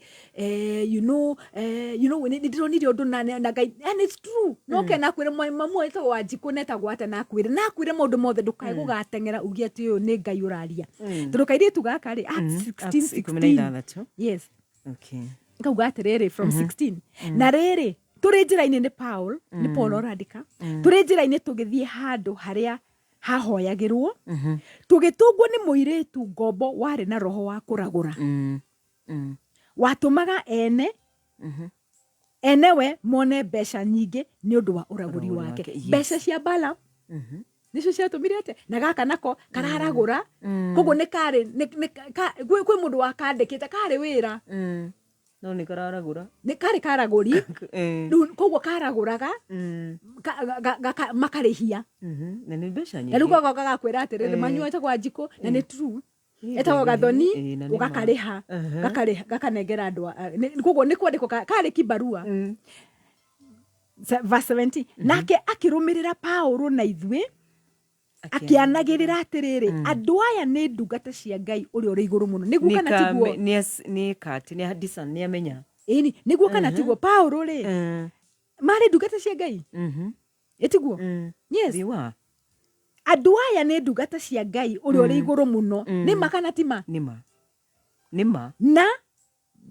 nĩ ndĩronire ũndũ na Ngai, and it's true. No ke nakwĩra mamu etagwo Wanjikũ na etagwo atĩa, nakwĩre maũndũ mothe, ndũkae gũgateng'era uge atĩ ũyũ nĩ Ngai ũraria, tondũ kairĩtu gaka rĩ, Acts 16 Acts ikũmi na 16. ithathatũ. Yes. Okay. Ngauga atĩrĩrĩ, from 16, na rĩrĩ tũrĩ njĩra-inĩ, nĩ Paul ũrandĩka, tũrĩ njĩra-inĩ tũgĩthiĩ handũ harĩa hahoyagĩrwo, tũgĩtũngwo nĩ mũirĩtu ngombo warĩ na roho wa kũragũra, watũmaga ene. Enewe mone mbeca nyingĩ nĩ ũndũ wa ũragũri Ũragũri wake. wake, yes. Mbeca cia Balaam nĩcio ciatũmire atĩ na gaka nako kararagũra. Koguo nĩ karĩ kwĩ mũndũ wakandĩkĩte karĩ wĩra. No nĩ kararagũra. Nĩ karĩ karagũri. Rĩu koguo karagũraga makarĩhia. Na nĩ mbeca Na rĩu nyingĩ. gagoka gakwĩra atĩrĩrĩ, manyua etagwo Wanjikũ, na nĩ true, etagwo Gathoni. Na nĩ ma. Ũgakarĩha, gakarĩha, gakanengera andũ koguo nĩ kwandĩkwo karĩ kibarua. Verse 17, nake akĩrũmĩrĩra Paũlũ na ithuĩ akĩanagĩrĩra atĩrĩrĩ, andũ aya nĩ ndungata cia Ngai ũrĩa ũrĩ igũrũ mũno. Nĩguo kana tiguo? Nĩ kati nĩ discern, nĩ amenya. Ĩni, nĩguo kana tiguo? Paũlũ rĩ, marĩ ndungata cia Ngai, ĩtiguo? Yes. Riwa. Andũ aya nĩ ndungata cia Ngai ũrĩa ũrĩ igũrũ mũno. Nĩ ma kana ti ma? Nĩ ma, nĩ ma. Na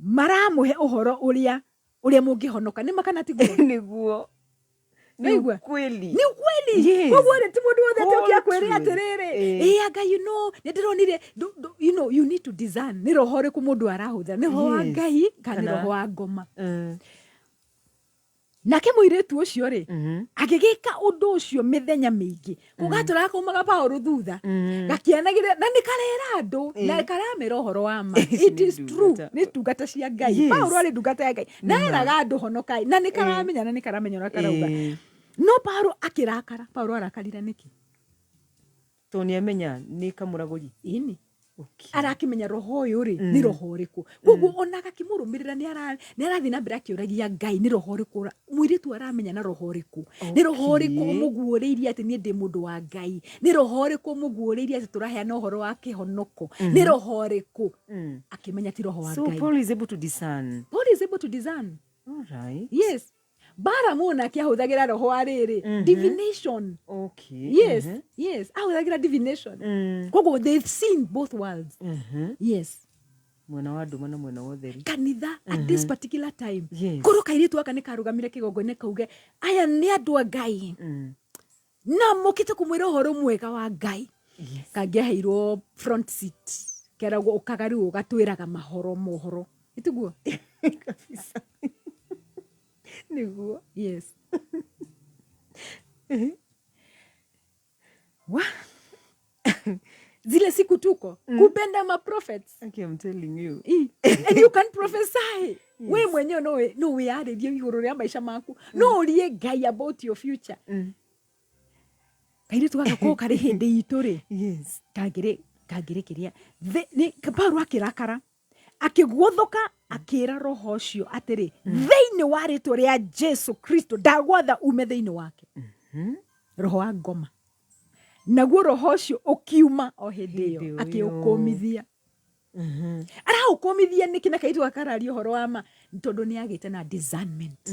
maramũhe ũhoro ũrĩa mũngĩhonoka. Nĩ ma kana tiguo? Nĩguo. Nĩ Waigua? ukweli. Nĩ ukweli. Koguo rĩ, ti mũndũ wothe atĩ All ũke akwĩre true. atĩrĩrĩ, ĩ anga nĩ ndĩronire you need to discern nĩ roho ũrĩkũ mũndũ arahũthĩra, nĩ roho wa Ngai kana nĩ roho wa ngoma. Nake mũirĩtu ũcio rĩ, agĩgĩka ũndũ ũcio mĩthenya mĩingĩ. Gũgatũraga kaumaga Paũlũ thutha gakĩanagĩrĩra, na nĩ karera andũ na karamera ũhoro wa ma. It is true, nĩ ndungata cia Ngai. Paũlũ arĩ ndungata ya Ngai na eraga andũ honokai, na nĩ karamenya, na nĩ karamenya ũrĩa karauga. No Paũlũ akĩrakara. Paũlũ arakarire nĩkĩ? Tondũ nĩ amenya nĩ kamũragũri. Ĩni, arakĩmenya roho ũyũ rĩ, nĩ roho ũrĩkũ. Koguo ona agakĩmũrũmĩrĩra, nĩ arathiĩ na mbere akĩũragia Ngai nĩ roho ũrĩkũ mũirĩtu aramenya, na roho ũrĩkũ, nĩ roho ũrĩkũ ũmũguũrĩirie atĩ niĩ ndĩ mũndũ wa Ngai, nĩ roho ũrĩkũ ũmũguũrĩirie atĩ tũraheana ũhoro wa kĩhonoko, nĩ roho ũrĩkũ. Akĩmenya ti roho wa So Ngai. Paul is able to discern. Paul is able to discern. All right. Yes. Balaam onake ahũthagĩra roho wa rĩrĩ, divination. Yes. Yes, ahũthagĩra divination. Koguo they've seen both worlds. Yes. Mwena wa nduma na mwena wa ũtheri. Kanitha at this particular time, korwo kairĩtu gaka nĩ karũgamire kĩgongona kauge, aya nĩ andũ a Ngai na mokĩte kũmwĩra ũhoro mwega wa Ngai, kangĩaheirwo front seat, keragwo ũkaga rĩu ũgatwĩraga mahoro mohoro, ĩtiguo? Kabisa. Nĩguo. Yes. Wa zile siku tuko kupenda ma prophets. Okay, I'm telling you. And you can prophesy we mwenyewe. No wĩyarĩrie igũrũ rĩa maica maku, no ũrie Ngai about your future. Kairĩtu gaka ko karĩ hĩndĩ itũ rĩ, kangĩrĩ kangĩrĩ kĩrĩa Paulo akĩrakara, akĩguothũka, akĩra roho ũcio atĩrĩ, thĩinĩ wa rĩtwa rĩa Jesu Kristo ndagwatha ume thĩinĩ wake, roho wa ngoma. Naguo roho ũcio ũkiuma o hĩndĩ ĩyo. Hĩndĩ ĩyo. Akĩũkũmithia. Araũkũmithia nĩkĩ na kairĩtu gakararia ũhoro wa ma? Nĩ tondũ nĩ agĩte na discernment.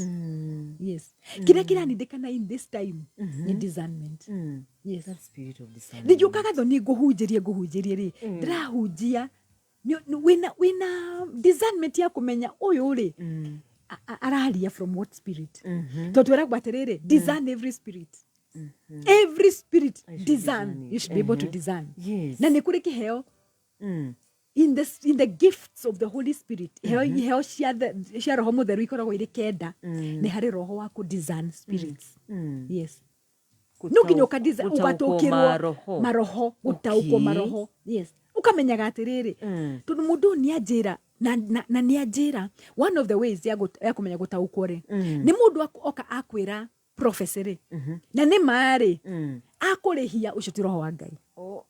Yes, kĩrĩa kĩranindĩkana in this time nĩ discernment. Yes. That spirit of discernment. Ndingĩũka Gathoni ngũhunjĩrie rĩ, ndĩrahunjia wĩna discernment ya kũmenya ũyũ rĩ, araria from what spirit. Tondũ twĩragwo atĩrĩrĩ, discern every spirit, every spirit. I should Discern. discern it. You should be able to discern. Na nĩ kũrĩ kĩheo in the gifts of the Holy Spirit, iheo cia roho mũtheru ikoragwo irĩ 9. Nĩ harĩ roho wa kũ discern spirits. Yes, no nginya Gũtaũkwo ũgataũkĩrwo maroho. Maroho, gũtaũkwo maroho. Yes, ũkamenyaga atĩrĩrĩ, tondũ mũndũ ũyũ nĩ anjĩra na nĩ anjĩra. One of the ways ya kũmenya gũtaũkwo rĩ, nĩ mũndũ oka akwĩra prophecy rĩ, na nĩ ma rĩ, akũrĩhia, ũcio ti roho wa Ngai. Oh,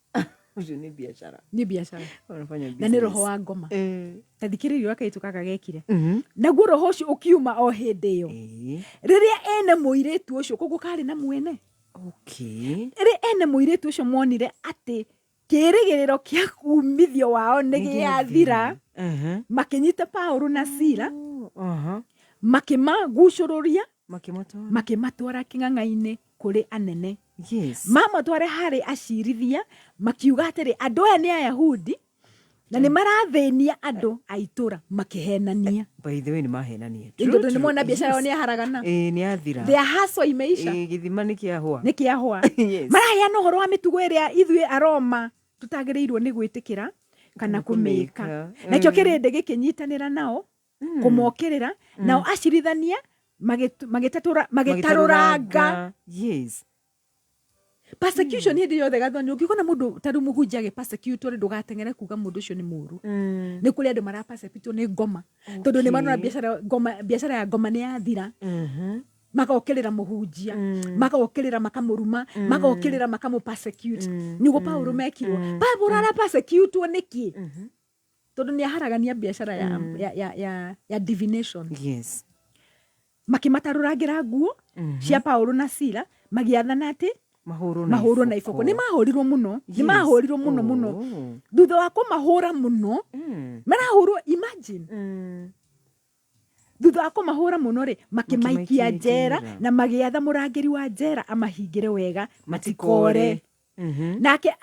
ũcio nĩ biacara. Nĩ biacara. Wanafanya Na nĩ roho business. wa ngoma. Ta thikĩrĩria ũrĩa kairĩtu gaka gekire. Naguo roho ũcio ũkiuma o hĩndĩ ĩyo. Rĩrĩa ene mũirĩtu ũcio, koguo karĩ na mwene, rĩrĩa ene mũirĩtu ũcio monire atĩ kĩĩrĩgĩrĩro kĩa kumithio wao nĩ gĩathira, makĩnyita Paũlũ na Sila, makĩmagucũrũria, Makĩmatwara. Makĩmatwara kĩng'ang'a-inĩ kũrĩ anene. Mamatware harĩ acirithia, makiuga atĩrĩ, andũ aya nĩ Ayahudi na nĩ marathĩnia andũ a itũra makĩhenania. By the way, nĩ mahenania. Nĩ tondũ nĩ mona biacara yao nĩ yaharagana. Ĩĩ, nĩ yathira. Their hustle imeisha. Ĩĩ, gĩthima nĩ kĩahũa. Nĩ kĩahũa. Maraheana ũhoro wa mĩtugo ĩrĩa ithuĩ Aroma tũtagĩrĩirwo nĩ gwĩtĩkĩra kana Kana kũmĩka. kũmĩka. Nakĩo kĩrĩndĩ gĩkĩnyitanĩra nao kũmokĩrĩra. Nao acirithania Magĩtarũranga. Persecution hĩndĩ yothe, Gathoni, ũngĩkona mũndũ ta rĩu mũhunjia agĩ persecute rĩ, ndũgateng'ere kuga mũndũ ũcio nĩ mũũru. Nĩ kũrĩ andũ mara persecute nĩ ngoma, tondũ nĩ marona biacara ngoma, biacara ya ngoma nĩ yathira. Magokĩrĩra mũhunjia, magokĩrĩra makamũruma, magokĩrĩra makamũ persecute. Nĩguo Paulo mekirwo. Paulo ara persecute nĩkĩ? Tondũ nĩ aharagania biacara ya divination. Makĩmatarũrangĩra nguo cia Paulo na Sila, magĩathana atĩ mahũrwo na mahũrwo na iboko. Nĩ mahũrirwo mũno, nĩ mahũrirwo mũno mũno. Thutha wa kũmahũra mũno, marahũrwo, imagine, thutha wa kũmahũra mũno rĩ, makĩmaikia Makĩmaikia njera njera. Na magĩatha mũrangĩri wa njera amahingĩre wega matikore. Nake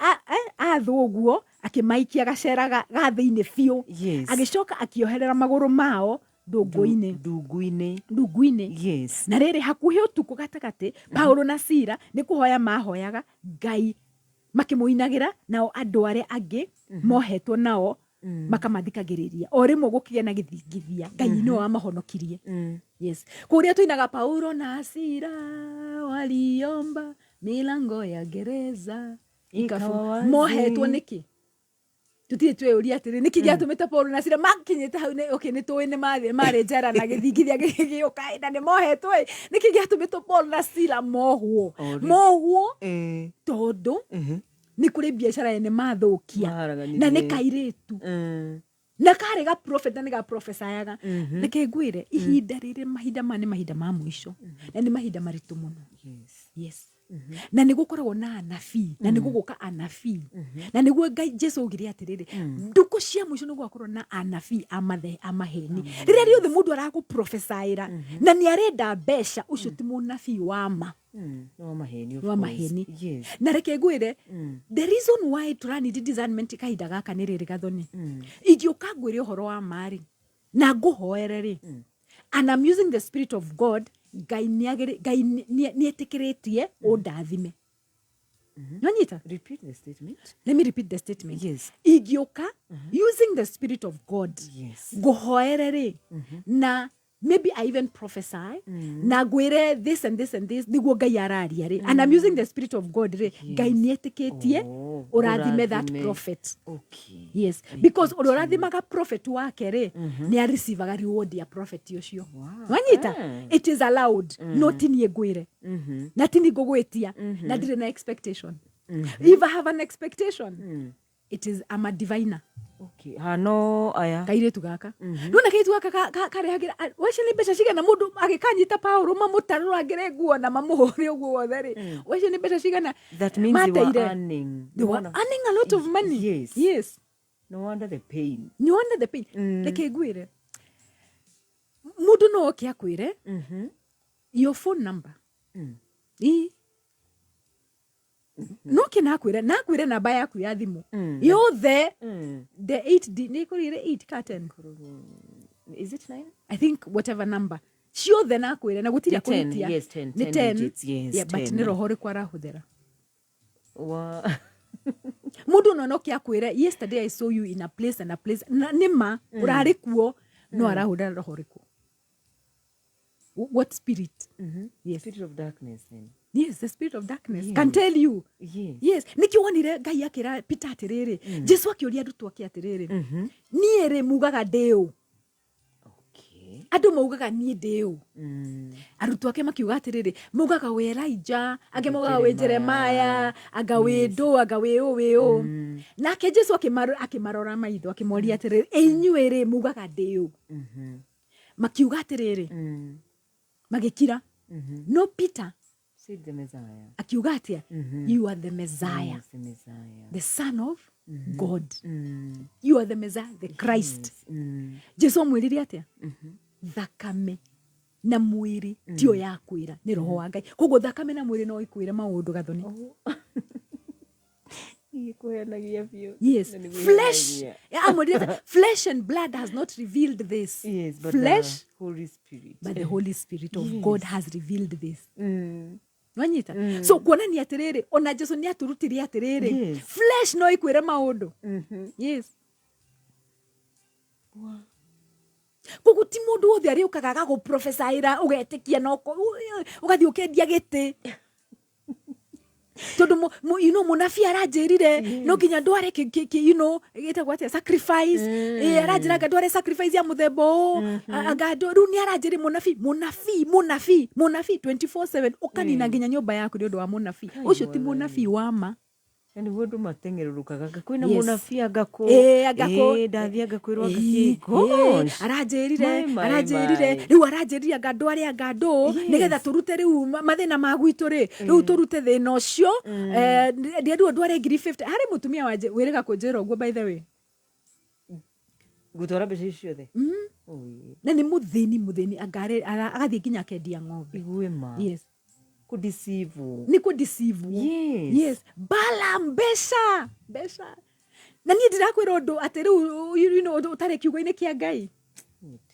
athwo ũguo, akĩmaikia gacera ga thĩinĩ biũ. Agĩcoka akĩoherera magũrũ mao ndũngũ-inĩ. Ndungu-inĩ. Ndungu-inĩ. Na rĩrĩ, hakuhĩ ũtukũ gatagatĩ, Paulo na Sila nĩ kũhoya mahoyaga Ngai makĩmũinagĩra, nao andũ arĩa angĩ mohetwo nao makamathikagĩrĩria. O rĩmwe gũkĩgĩa na gĩthingithia. Ngai nĩwe wamahonokirie. Yes, kũrĩa tũinaga, "Paulo na Sila waliomba, milango ya gereza ikawa ikafu-" wazi. Mohetwo nĩkĩ? Tũtirĩ twĩyũria atĩrĩ, nĩkĩ gĩatũmĩte Paulo na Sila makinyĩte hau? Okay, nĩ tũĩ nĩ marĩ njera na gĩthingithia gĩgĩũka, na nĩ mohetwo ĩ, nĩkĩ gĩatũmĩte Paulo na Sila mohwo? Mohwo tondũ nĩ kũrĩ biacara ene mathũkia. Maharaganirie. Na nĩ kairĩtu na karĩ ga prophet na nĩ ga profesayaga. Reke ngwĩre, ihinda rĩrĩ, mahinda maya nĩ mahinda ma mũico na nĩ mahinda maritũ mũno. Yes, na nĩ gũkoragwo na anabii na nĩ gũgũka anabii, na nĩguo Ngai Jesu augire atĩrĩrĩ, ndukũ cia mũico nĩ gũgakorwo na anabii a maheni. Rĩrĩa rĩothe mũndũ arakũprofesaĩra na nĩ arenda mbeca, ũcio ti mũnabii wa ma. Nĩ wa maheni, of Wa course. maheni. Na reke ngwĩre, the reason why tũranidi discernment kahinda gaka nĩ rĩrĩ, Gathoni, ingĩũka ngwĩre ũhoro wa ma rĩ, na ngũhoere rĩ, and I'm using the spirit of God, Ngai Ngai nĩ etĩkĩrĩtie ũndathime. Nonyita? Repeat the statement. Let me repeat the statement. Ingĩũka using the spirit of God, ngũhoere rĩ, na maybe I even prophesy na ngwĩre this and this and this nĩguo Ngai araria rĩ, and I'm using the spirit of God rĩ, Ngai nĩ etĩkĩtie ũrathime that ũrathime. prophet. Yes, because ũrĩa ũrathimaga prophet wake rĩ, nĩ areceivaga reward ya prophet ũcio. Wanyita? It is allowed. No ti niĩ ngwĩre na ti niĩ ngũgwĩtia na ndirĩ na expectation. If I have an expectation, it is I'm a diviner. Okay. Ha, no aya. Kairĩtu gaka, nona kairĩtu gaka karehagĩra wacio nĩ mbeca cigana? Mũndũ agĩkanyita Paũlũ, mamũtarũrangĩre nguo na mamũhũre ũguo wothe rĩ, wacio nĩ mbeca cigana That means they were mateire? earning. They were earning a lot of money. Yes. No wonder the pain. No wonder the pain. Reke ngwĩre, mũndũ no oke akwĩre your phone number. Ĩ, no ke nakwĩre namba yaku ya thimũ yothe, the 8 d nĩ ĩkũrĩire 8 ka 10. Is it 9? I think whatever number ciothe nakwĩre na gũtirĩ Nĩ 10, akũhĩtia. Yes, 10, Nĩ 10 10. digits, yes, Yeah, but 10. nĩ roho ũrĩkũ arahũthĩra? Wa Mũndũ no noke akwĩre, "Yesterday I saw you in a place and a place," na nĩ ma ũrarĩ kuo, no arahũthĩra roho ũrĩkũ? What spirit? Yes. Spirit of darkness then. Yes, the spirit of darkness can tell you. Yes, nĩkĩo wonire Ngai akĩra Peter atĩrĩrĩ, Jesu akĩũria arutwo ake atĩrĩrĩ, "Niĩ rĩ, mugaga ndĩ ũ? Andũ maugaga niĩ ndĩ ũ?" Arutwo ake makiuga atĩrĩrĩ, "Maugaga wĩ Elijah, angĩ maugaga wĩ Jeremiah, anga wĩ ndũ, anga wĩ ũ, wĩ ũ." Nake Jesu akĩmarora maitho, akĩmoria atĩrĩrĩ, "Ĩ inyuĩ rĩ, mugaga ndĩ ũ?" Makiuga atĩrĩrĩ, magĩkira, no Peter Said the Messiah. Akiuga atĩa? "You are the Messiah." Yes, the Messiah. "The son of God. You are the Messiah, the Christ." Jesu amwĩrire atĩa? Thakame na mwĩrĩ tio yakwĩra, nĩ roho wa Ngai. Koguo thakame na mwĩrĩ no ikwĩre maũndũ, Gathoni. Ikuhenagia biũ. Yes. Na nĩ Flesh kwĩhenagia. Amwĩrire atĩa? "Flesh and blood has not revealed this." Yes, but Flesh the Holy Spirit. But the Holy Spirit of God has revealed this. Wanyita? So kuonania atĩrĩrĩ, ona Jesu nĩ atũrutire atĩrĩrĩ, flesh no ĩkwĩre maũndũ. Yes. Koguo ti mũndũ wothe arĩũkaga agagũprofesaĩra ũgetĩkia na ũgathiĩ ũkendia gĩtĩ tondũ you know, mũnabii aranjĩrire no nginya ndware gĩtagwo atĩa, sacrifice. Aranjĩra anga ndware sacrifice ya mũthemba ũũ, anga rĩu nĩ aranjĩrire mũnabii, mũnabii, mũnabii, mũnabii 24/7, ũkanina nginya nyũmba yaku nĩ ũndũ wa mũnabii ũcio. Ti mũnabii wa ma. Na nĩguo andũ mateng'erũrũkaga, anga kwĩna Yes. mũnabii, anga kũ. Ĩĩ, anga kũ. Ĩĩ, ndathiĩ anga kwĩrwo anga kĩ. Ĩĩ, Gosh. Aranjĩrire Mai, mai, aranjĩrire mai. rĩu aranjĩrire anga ndware anga ndũ nĩgetha tũrute rĩu mathĩna ma gwitũ rĩ, rĩu tũrute thĩna ũcio. Ndĩrwo ndware 50,000 harĩ mũtumia wanje wĩrĩga kũnjĩra ũguo, by the way. Ngũtwara mbeca icio ciothe. Oi. Na nĩ mũthĩni, mũthĩni, anga agathiĩ nginya akendia ng'ombe. Igue ma. Yes. Kũdeceive. Nĩ kũdeceive. Yes, Balaam, mbeca, mbeca. Na niĩ ndirakwĩra ũndũ atĩ rĩu ũtarĩ kiugo-inĩ kĩa Ngai.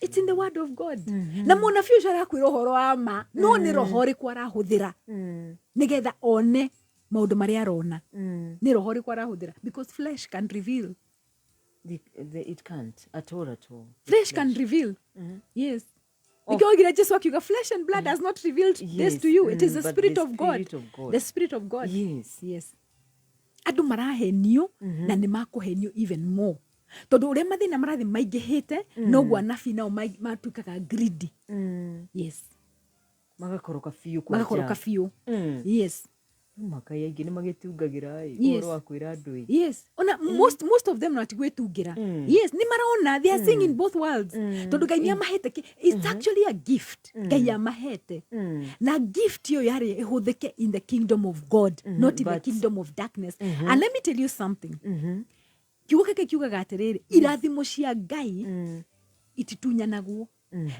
It's in the word of God. Na mũnabii ũcio arakwĩra ũhoro wa ma, no nĩ roho ũrĩkũ arahũthĩra nĩgetha one maũndũ marĩa arona? Nĩ roho ũrĩkũ arahũthĩra? Because flesh can reveal. It can't at all, at all. Flesh can reveal, yes. Nĩkĩo oigire Jesu akiuga, "Flesh and blood has not revealed this to you, it is the But spirit the of God." Spirit of God. The spirit of God. Yes, andũ marahenio na nĩ makũhenio even more, tondũ ũrĩa mathĩna marathiĩ maingĩhĩte, noguo anabii nao matuĩkaga greedy. Yes. Magakoroka biũ kwanja. Magakoroka biũ. Yes. Makai aingĩ nĩ magĩtungagĩra ĩ Yes. ũhoro wa kwĩra andũ ĩ. Yes, ona most of them no atigwĩtungĩra. Yes, nĩ marona, they are seeing in both worlds, tondũ Ngai nĩ amahete it's actually a gift Ngai amahete, na gift ĩyo yarĩ ĩhũthĩke in the kingdom of God, not in the kingdom of darkness. And let me tell you something, kiugo gĩkĩ kiugaga atĩrĩrĩ, irathimo cia Ngai ititunyanagwo.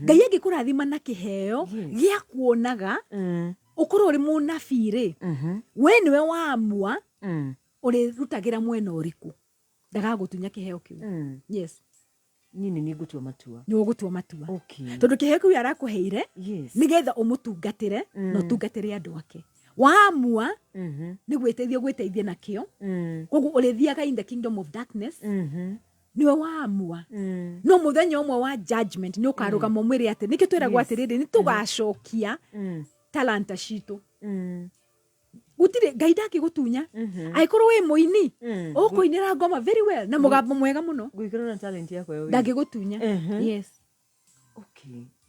Ngai angĩkũrathima na kĩheo gĩa kuonaga, ũkorwo ũrĩ mũnabii rĩ, we nĩwe waamua ũrĩrutagĩra mwena ũrĩkũ. Ndagagũtunya kĩheo kĩu. Yes. Niĩ nĩ niĩ ngũtua matua. Nĩ ũgũtua matua, tondũ kĩheo kĩu arakũheire nĩgetha ũmũtungatĩre na ũtungatĩre andũ ake. Waamua nĩ gwĩteithia gwĩteithia nakĩo, koguo ũrĩthiaga in the kingdom of darkness. Niwe waamua, no mũthenya ũmwe wa judgment nĩ ũkarũgama ũmwĩre atĩ nĩkĩo twĩragwo atĩrĩrĩ, nĩ tũgacokia talanta citũ. Gũtirĩ Ngai ndangĩgũtunya. Angĩkorwo wĩ mũini, ũkũinĩra ngoma very well na mũgambo mwega mũno. Ngũikara na talent yakwa ya ũini. Ndangĩgũtunya. Yes.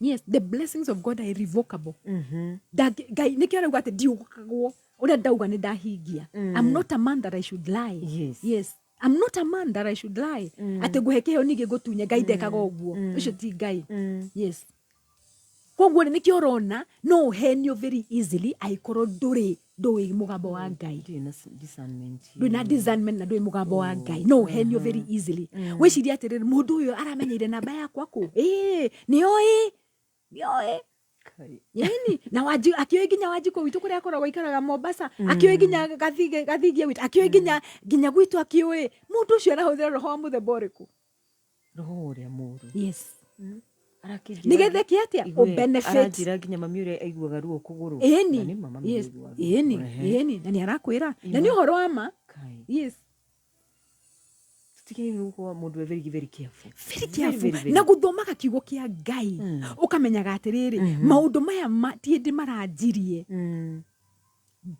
Yes, the blessings of God are irrevocable. Ngai nĩkĩo arauga atĩ ndiũkagwo, ũrĩa ndauga nĩ ndahingia. I'm not a man that I should lie. Yes, I'm not a man that I should lie, atĩ ngũhe kĩheo ningĩ ngũtunye. Ngai ndekaga ũguo, ũcio ti Ngai. Yes, koguo rĩ, nĩkĩo ũrona no ũhenio very easily angĩkorwo ndũrĩ ndũĩ mũgambo wa Ngai. Ndirĩ na discernment. Ndũrĩ na discernment na ndũĩ mũgambo wa Ngai, no ũhenio very easily. Wĩcirie atĩrĩrĩ, mũndũ ũyũ aramenyeire namba yakwa kũ? Ĩĩ, nĩoĩ, nĩoĩ. Kai. Ĩni na wanji akĩoĩ nginya Wanjikũ witũ kũrĩa akoragwo aikaraga Mombasa, akĩoĩ nginya Gathige, Gathigie witũ akĩoĩ nginya gwitũ akĩũĩ. Mũndũ ũcio arahũthĩra roho wa mũthemba ũrĩkũ? Roho ũrĩa mũũru. Yes. Arakĩnjĩra- Nĩgetha ĩke atĩa? Igue, Ũbenefit. aranjĩra nginya mami ũrĩa aiguaga ruo kũgũrũ. Ĩni. Na nĩ ma mami nĩaiguaga ruo. Ĩni. Ĩni, na nĩ arakwĩra na nĩ ũhoro wa ma. Kai. Yes. Tũtigĩrĩire gũkorwo mũndũ e very, very careful. Very careful. Very, very. Na gũthomaga kiugo kĩa Ngai, ũkamenyaga atĩrĩrĩ, maũndũ maya ti hĩndĩ maranjirie.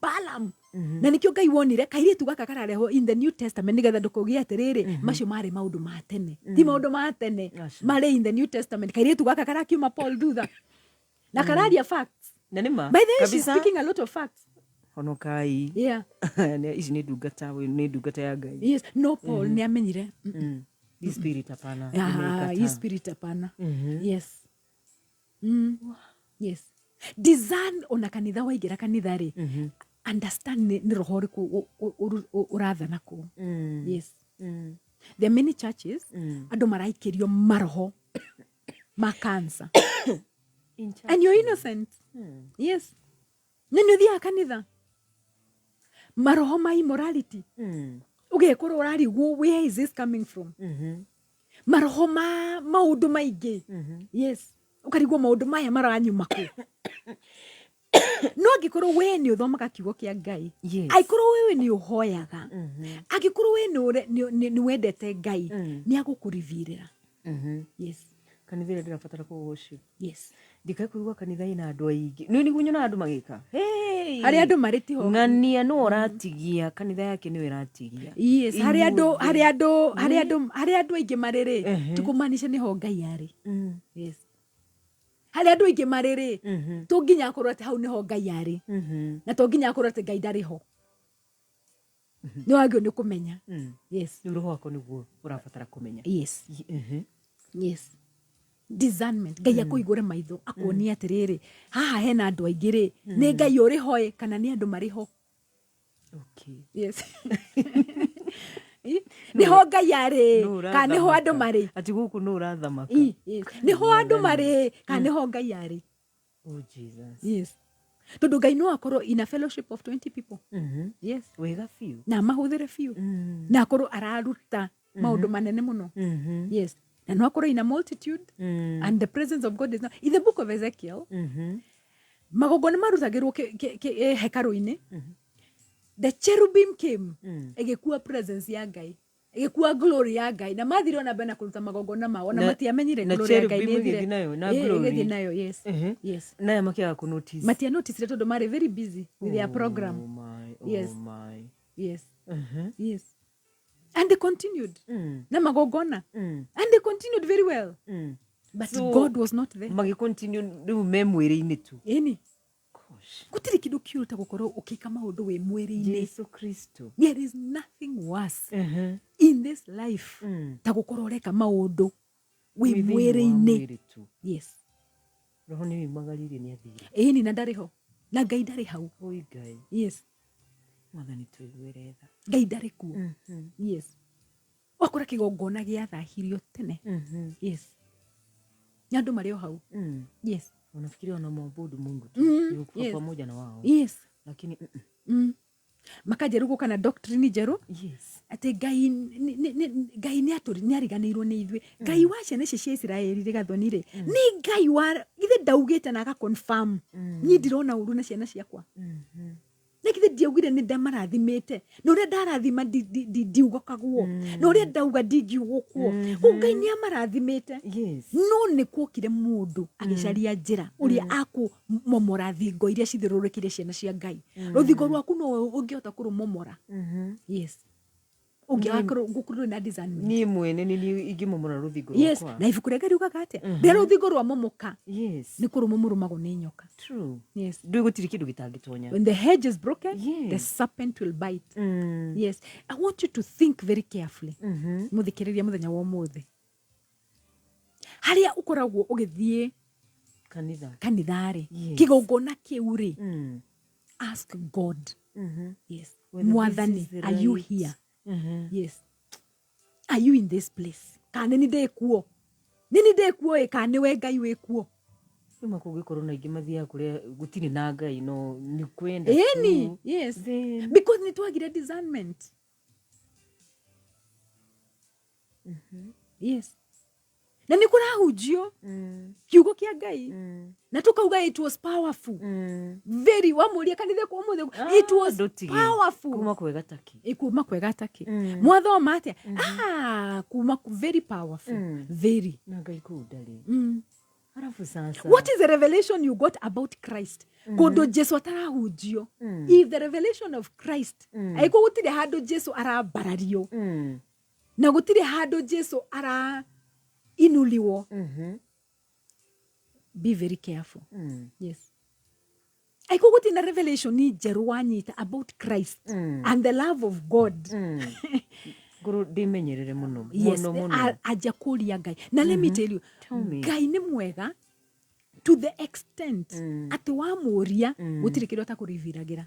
Balaam, na nĩkĩo Ngai wonire kairĩtu gaka kararehwo in the New Testament, nĩgetha ndũkauge atĩrĩrĩ, macio marĩ maũndũ ma tene. Ti maũndũ ma tene. Aca. Marĩ in the New Testament. Kairĩtu gaka karakiuma Paul thutha na kararia facts. Na nĩ ma. By the way, she's Kabisa. speaking a lot of facts. Honokai. Ici nĩ ndungata, nĩ ndungata ya Ngai. Yes, no Paul nĩ amenyire. Hii spirit hapana. Ah, Nimeikataa. hii spirit hapana. Yes. Yes, discern. Ona kanitha waingĩra kanitha rĩ, understand nĩ roho ũrĩkũ ũrathana kũu. Yes, there are many churches andũ maraikĩrio maroho ma cancer In church. And you're innocent. Yes, na nĩ ũthiaga kanitha, maroho ma immorality, ũgekorwo ũrarigwo, where is this coming from? Maroho ma maũndũ maingĩ. Yes, ũkarigwo maũndũ maya maranyuma kũ. No angĩkorwo we nĩ ũthomaga kiugo kĩa Ngai, angĩkorwo wewe nĩ ũhoyaga, angĩkorwo we nĩ wendete Ngai, nĩ agũkũrivirĩra. Yes. Kanitha ĩrĩa ndĩrabatara kũ worship. Yes. Ndikae kũigua kanitha ĩna andũ aingĩ. Nĩ nĩguo nyonaga andũ magĩka. Hey! Harĩa andũ marĩ tiho. Ng'ania nũ ũratigia, kanitha yake nĩyo ĩratigia. Yes, harĩa andũ Inyuothe. harĩa andũ harĩa andũ harĩa andũ aingĩ marĩ rĩ, ti kũmaanisha nĩho Ngai arĩ. Yes. Harĩa andũ aingĩ marĩ rĩ, to nginya akorwo atĩ hau nĩho Ngai arĩ. Na to nginya akorwo atĩ Ngai ndarĩ ho. Nĩ wagĩrĩirwo nĩ kũmenya. Yes. Rĩu roho wako nĩguo ũrabatara kũmenya. Yes. Yes. Discernment. Ngai akũhingũre maitho akuonie atĩrĩrĩ, haha hena andũ aingĩ rĩ, nĩ Ngai ũrĩ ho ĩ kana nĩ andũ marĩ ho. Okay. Yes. Nĩho Ngai arĩ kana nĩho andũ marĩ. Ati gũkũ nũ ũrathamaka. Yes. Nĩho andũ marĩ kana nĩho Ngai arĩ. Oh Jesus. Yes. Tondũ Ngai no akorwo in a fellowship of 20 people. Yes. Wega biũ. Na amahũthĩre biũ. Na akorwo araruta maũndũ manene mũno. Yes. Na no akorwo in a multitude and the presence of God is not. In the book of Ezekiel, magongona marutagĩrwo hekarũ-inĩ. The cherubim came ĩgĩkua presence ya Ngai, ĩgĩkua glory ya Ngai, na mathire ona mbere na kũruta magongona mao ona Na- matiamenyire na glory ya Ngai cherubim nĩ ĩthire. ĩgĩthiĩ nayo, na Ĩ, glory. ĩgĩthiĩ nayo, yes. Yes. Naya makĩaga kũ notice. Matia noticire tondũ marĩ very busy with their program. Oh my, oh Yes. my. Yes. Yes. And they continued na magongona, and they continued very well, but So, God was not there. Magĩ continue rĩu me mwĩrĩ-inĩ tu. Ĩni gũtirĩ kĩndũ kĩũru ta gũkorwo ũkĩka maũndũ wĩ mwĩrĩ-inĩ. Jesu Kristo. There is nothing worse in this life ta gũkorwo ũreka maũndũ wĩ Wĩ thĩinĩ wa mwĩrĩ-inĩ. mwĩrĩ tu. Yes. Roho nĩ wĩmagaririe nĩ athire. Ĩni na ndarĩ ho, na Ngai ndarĩ hau. Oi Ngai. Yes. Mwathani tũiguĩre tha. Ngai ndarĩ kuo. Yes. Wakora kĩgongona gĩathahirio tene. Yes. Na andũ marĩ o hau. Yes. Wanafikiria wanamwabudu Mungu tu. Yuko pamoja na wao. Yes. Lakini Makanjia rĩu gũka na doctrine njerũ. Yes. Atĩ Ngai Ngai nĩ atũri nĩ ariganĩirwo nĩ ithuĩ. Ngai wa ciana ici cia Isiraeli rĩ, Gathoni rĩ, nĩ Ngai wa githĩ ndaugĩte na aga confirm. Niĩ ndirona ũru na ciana ciakwa. Na githĩ ndiaugire nĩ ndamarathimĩte, na ũrĩa ndarathima ndiugũkagwo, na ũrĩa ndauga ndingiugũkwo. Koguo Ngai nĩ amarathimĩte. Yes. No nĩ kuokire mũndũ agĩcaria njĩra ũrĩa akũmomora thingo iria cithiũrũrũkĩire ciana cia Ngai. Rũthingo rwaku no ũngĩhota kũrũmomora. Yes. Ũngĩaga gũkorwo na discernment. Niĩ mwene nĩ niĩ ingĩmomora rũthingo Yes. rwakwa. Na ibuku rĩa Ngai riugaga atĩa? Rĩrĩa rũthingo rwamomoka, Yes. nĩ kũrũmwo mũrũmagwo nĩ nyoka. True. Yes. Ndũĩ gũtirĩ kĩndũ gĩtangĩtonya. When the hedge is broken, the Yes. serpent will bite. Yes. I want you to think very carefully. Mũthikĩrĩria mũthenya wa ũmũthĩ. Harĩa ũkoragwo ũgĩthiĩ Kanitha. kanitha-rĩ, Yes. kĩgongona kĩu rĩ, ask God. Yes. Whether this Mwathani, is the are you right- here? Yes. Are you in this place? Kana nĩ ndĩ kuo? Nĩ nĩ ndĩ kuo ĩ, kana nĩwe Ngai wĩ kuo? Rĩu kũngĩkorwo na aingĩ mathiaga kũrĩa gũtirĩ na Ngai no nĩ kwenda Ĩni, tu. yes. Then- Because nĩ twagire discernment. Yes. Na nĩ kũrahunjio kiugo kĩa Ngai, na tũkauga it was powerful. Very wamũria kanitha kwa ũmũthĩ, it was Ndũtige. powerful. Kuma kwega taki. Ĩ, kuma kwega taki. Mwathoma atĩa? Ah, kuma very powerful. Very. Na Ngai kũu ndarĩ. Halafu sasa. What is the revelation you got about Christ? Kũndũ Jesu atarahunjio. If the revelation of Christ, angĩkorwo gũtirĩ handũ Jesu arambarario, na gũtirĩ handũ Jesu ara inuliwo, be very careful. Yes. Angĩkorwo gũtirĩ na revelation njerũ wanyita about Christ and the love of God, Ngorwo ndĩmenyerere mũno. Yes, Mũno mũno. anja kũria Ngai. Na let me tell you, Tell me. Ngai nĩ mwega to the extent atĩ wamũria gũtirĩ kĩndũ atakũriviragĩra.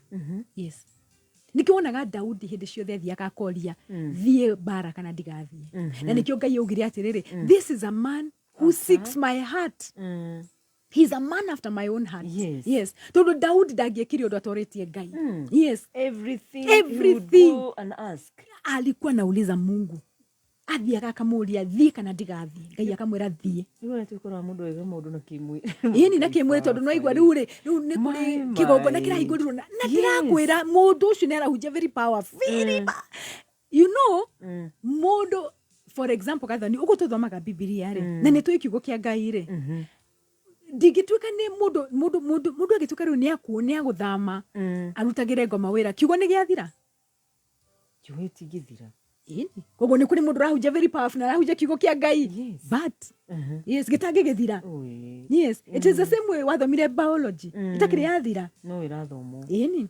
Yes. Nĩkĩo wonaga Daudi hĩndĩ ciothe athiaga akoria, thiĩ mbara kana ndigathiĩ. Na nĩkĩo Ngai augire atĩrĩrĩ, this is a man who seeks my heart. He's a man after my own heart. Yes. Yes. Tondũ Daudi ndangĩekire ũndũ atorĩtie Ngai. Yes. Everything, he would Everything. go and ask. Alikuwa nauliza Mungu, athiaga akamũria thiĩ kana ndigathiĩ, Ngai akamwĩra thiĩ. Nĩguo nĩtũkoraga mũndũ aiga maũndũ na kĩmwĩrĩ. Ĩni na kĩmwĩrĩ tondũ no aigua rĩu rĩ, rĩu nĩ kũrĩ My, kĩgongona my. kĩrahingũrirwo na Yes. ndĩrakwĩra mũndũ ũcio nĩ arahunjia very powerful, very you know, mũndũ For example, Gathoni, ũguo tũthomaga Bibilia rĩ, na nĩ tũĩ kiugo kĩa Ngai rĩ, ndingĩtuĩka nĩ mũndũ agĩtuĩka rĩu nĩ agũthama arutagĩre ngoma wĩra, kiugo nĩ gĩathira. Kiugo gĩtingĩthira. Ĩni, koguo nĩ kũrĩ mũndũ ũrahunjia very powerful na arahunjia kiugo kĩa Ngai, but yes, gĩtangĩgĩthira. Yes, it is the same way wathomire biology, itakĩrĩ yathira. No ĩrathomwo. Ĩni,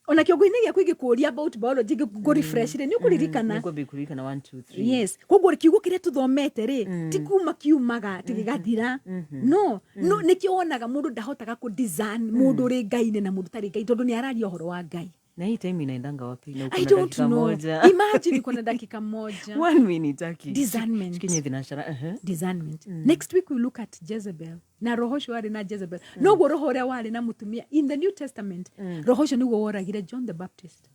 ona kĩongo-inĩ gĩaku ingĩkũria about biology, ngũ refresh rĩ, nĩ ũkũririkana. Nĩngwambia kũririkana 1 2 3. Yes, koguo kiugo kĩrĩa tũthomete rĩ, ti kuma kiumaga atĩ gĩgathira. No nĩkĩo wonaga mũndũ ndahotaga kũ discern mũndũ ũrĩ Ngai-inĩ na mũndũ ũtarĩ Ngai, tondũ nĩ araria ũhoro wa Ngai. Na hii time inaendanga wapi na uko I na don't dakika know. moja? Imagine uko na dakika moja. One minute, aki. Discernment. Shikinye thinashara. Discernment. Next week we look at Jezebel na roho ũcio warĩ na Jezebel. Noguo roho ũrĩa warĩ na mũtumia in the New Testament, roho ũcio nĩguo woragire John the Baptist.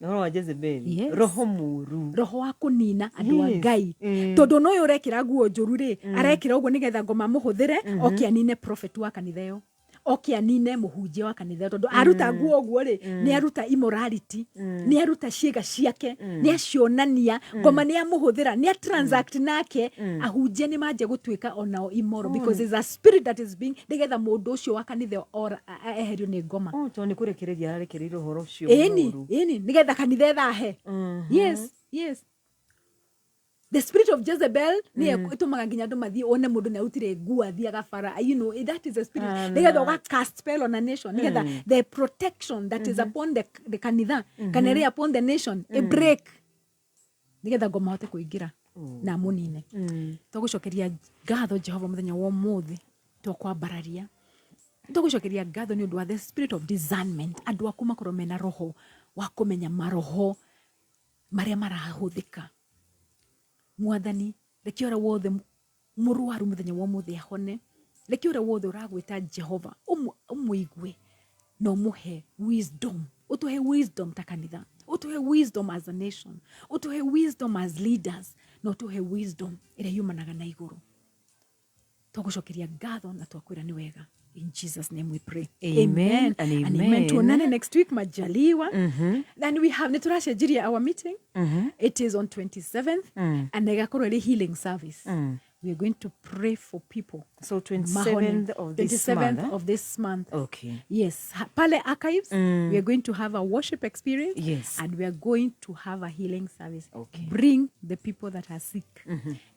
Ũhoro wa Jezebeli. Yes. Roho mũru. Roho wa kũnina andũ a Ngai, tondũ no ũyũ ũrekĩra nguo njũru rĩ, arekĩra ũguo nĩgetha ngoma mũhũthĩre oke anine prophet wa kanitha ĩyo, oke anine mũhunjia wa kanitha ĩyo, tondũ aruta nguo ũguo rĩ, nĩ aruta immorality, nĩ aruta ciĩga ciake, nĩ acionania ngoma nĩ amũhũthĩra, nĩ atransact nake. Ahunjia nĩ manjia gũtuĩka onao immoral because there's a spirit that is being, nĩgetha mũndũ ũcio wa kanitha ĩyo eherio nĩ ngoma. Oh, tondũ nĩ kũrekereria ararekereirie ũhoro ũcio Ĩni. mũru. Ĩni, nĩgetha kanitha ĩthahe. Yes, the spirit of Jezebel nĩyo ĩtũmaga nginya andũ mathiĩ, one mũndũ nĩ arutire nguo athiaga bara. That is a spirit, nĩgetha ũga cast spell on a nation, nĩgetha the protection that is upon the kanitha kana ĩrĩ upon the nation ĩ break, nĩgetha ngoma hote kũingĩra na mũnine. Tũgũcokeria ngatho Jehova mũthenya wa ũmũthĩ, twakwambararia, tũgũcokeria ngatho nĩ ũndũ wa the spirit of discernment. Andũ aku makorwo mena roho wa kũmenya maroho marĩa marahũthĩka. Mwathani, reke ũrĩa wothe mũrwaru mũthenya wa ũmũthĩ ahone. Reke ũrĩa wothe ũragwĩta Jehova ũmũigue na ũmũhe wisdom. Ũtũhe wisdom ta kanitha, ũtũhe wisdom as a nation, ũtũhe wisdom as leaders, na ũtũhe wisdom ĩrĩa yumanaga na igũrũ. Twagũcokeria ngatho na twakwĩra nĩ wega. In Jesus' name we pray. Amen and amen. Tuonane next week majaliwa. Then we have, nĩ tũracenjirie our meeting. It is on 27th and ĩgakorwo ĩrĩ healing service. We are going to pray for people. So Mahone. 27th of this 27th month, eh? of this month. Yes, pale Archives, we are going to have a worship experience and we are going to have a healing service. Bring the people that are sick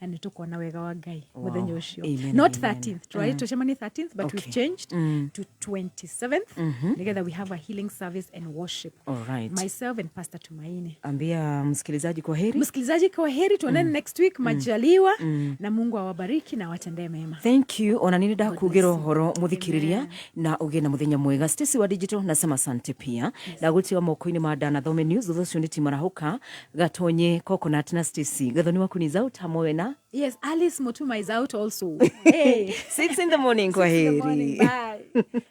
and nĩtũkuona wega wa Ngai mũthenya ũcio. Amen, Not amen. 13th, try tũcemanie 13th, but we've changed to 27th nĩgetha we have a healing service and worship. All right. Myself and Pastor Tumaini. Ambia msikilizaji kwa heri. Msikilizaji, kwa heri, tuonane next week majaliwa, na Mungu awabariki na awatendee mema. Thank you. Ona nini ndakugira ũhoro mũthikĩrĩria, na ũgĩe na mũthenya mwega. Stacy wa digital, nasema asante pia. Ndagũtiga moko-inĩ ma Dana Thome News. Thutha ũcio nĩ timarahũka Gatonye Coconut na Stacy Gathoni waku ni out hamwe na Yes, Alice Mutuma is out also. Hey. 6 in the morning. Kwa 6 in the morning. heri. Bye.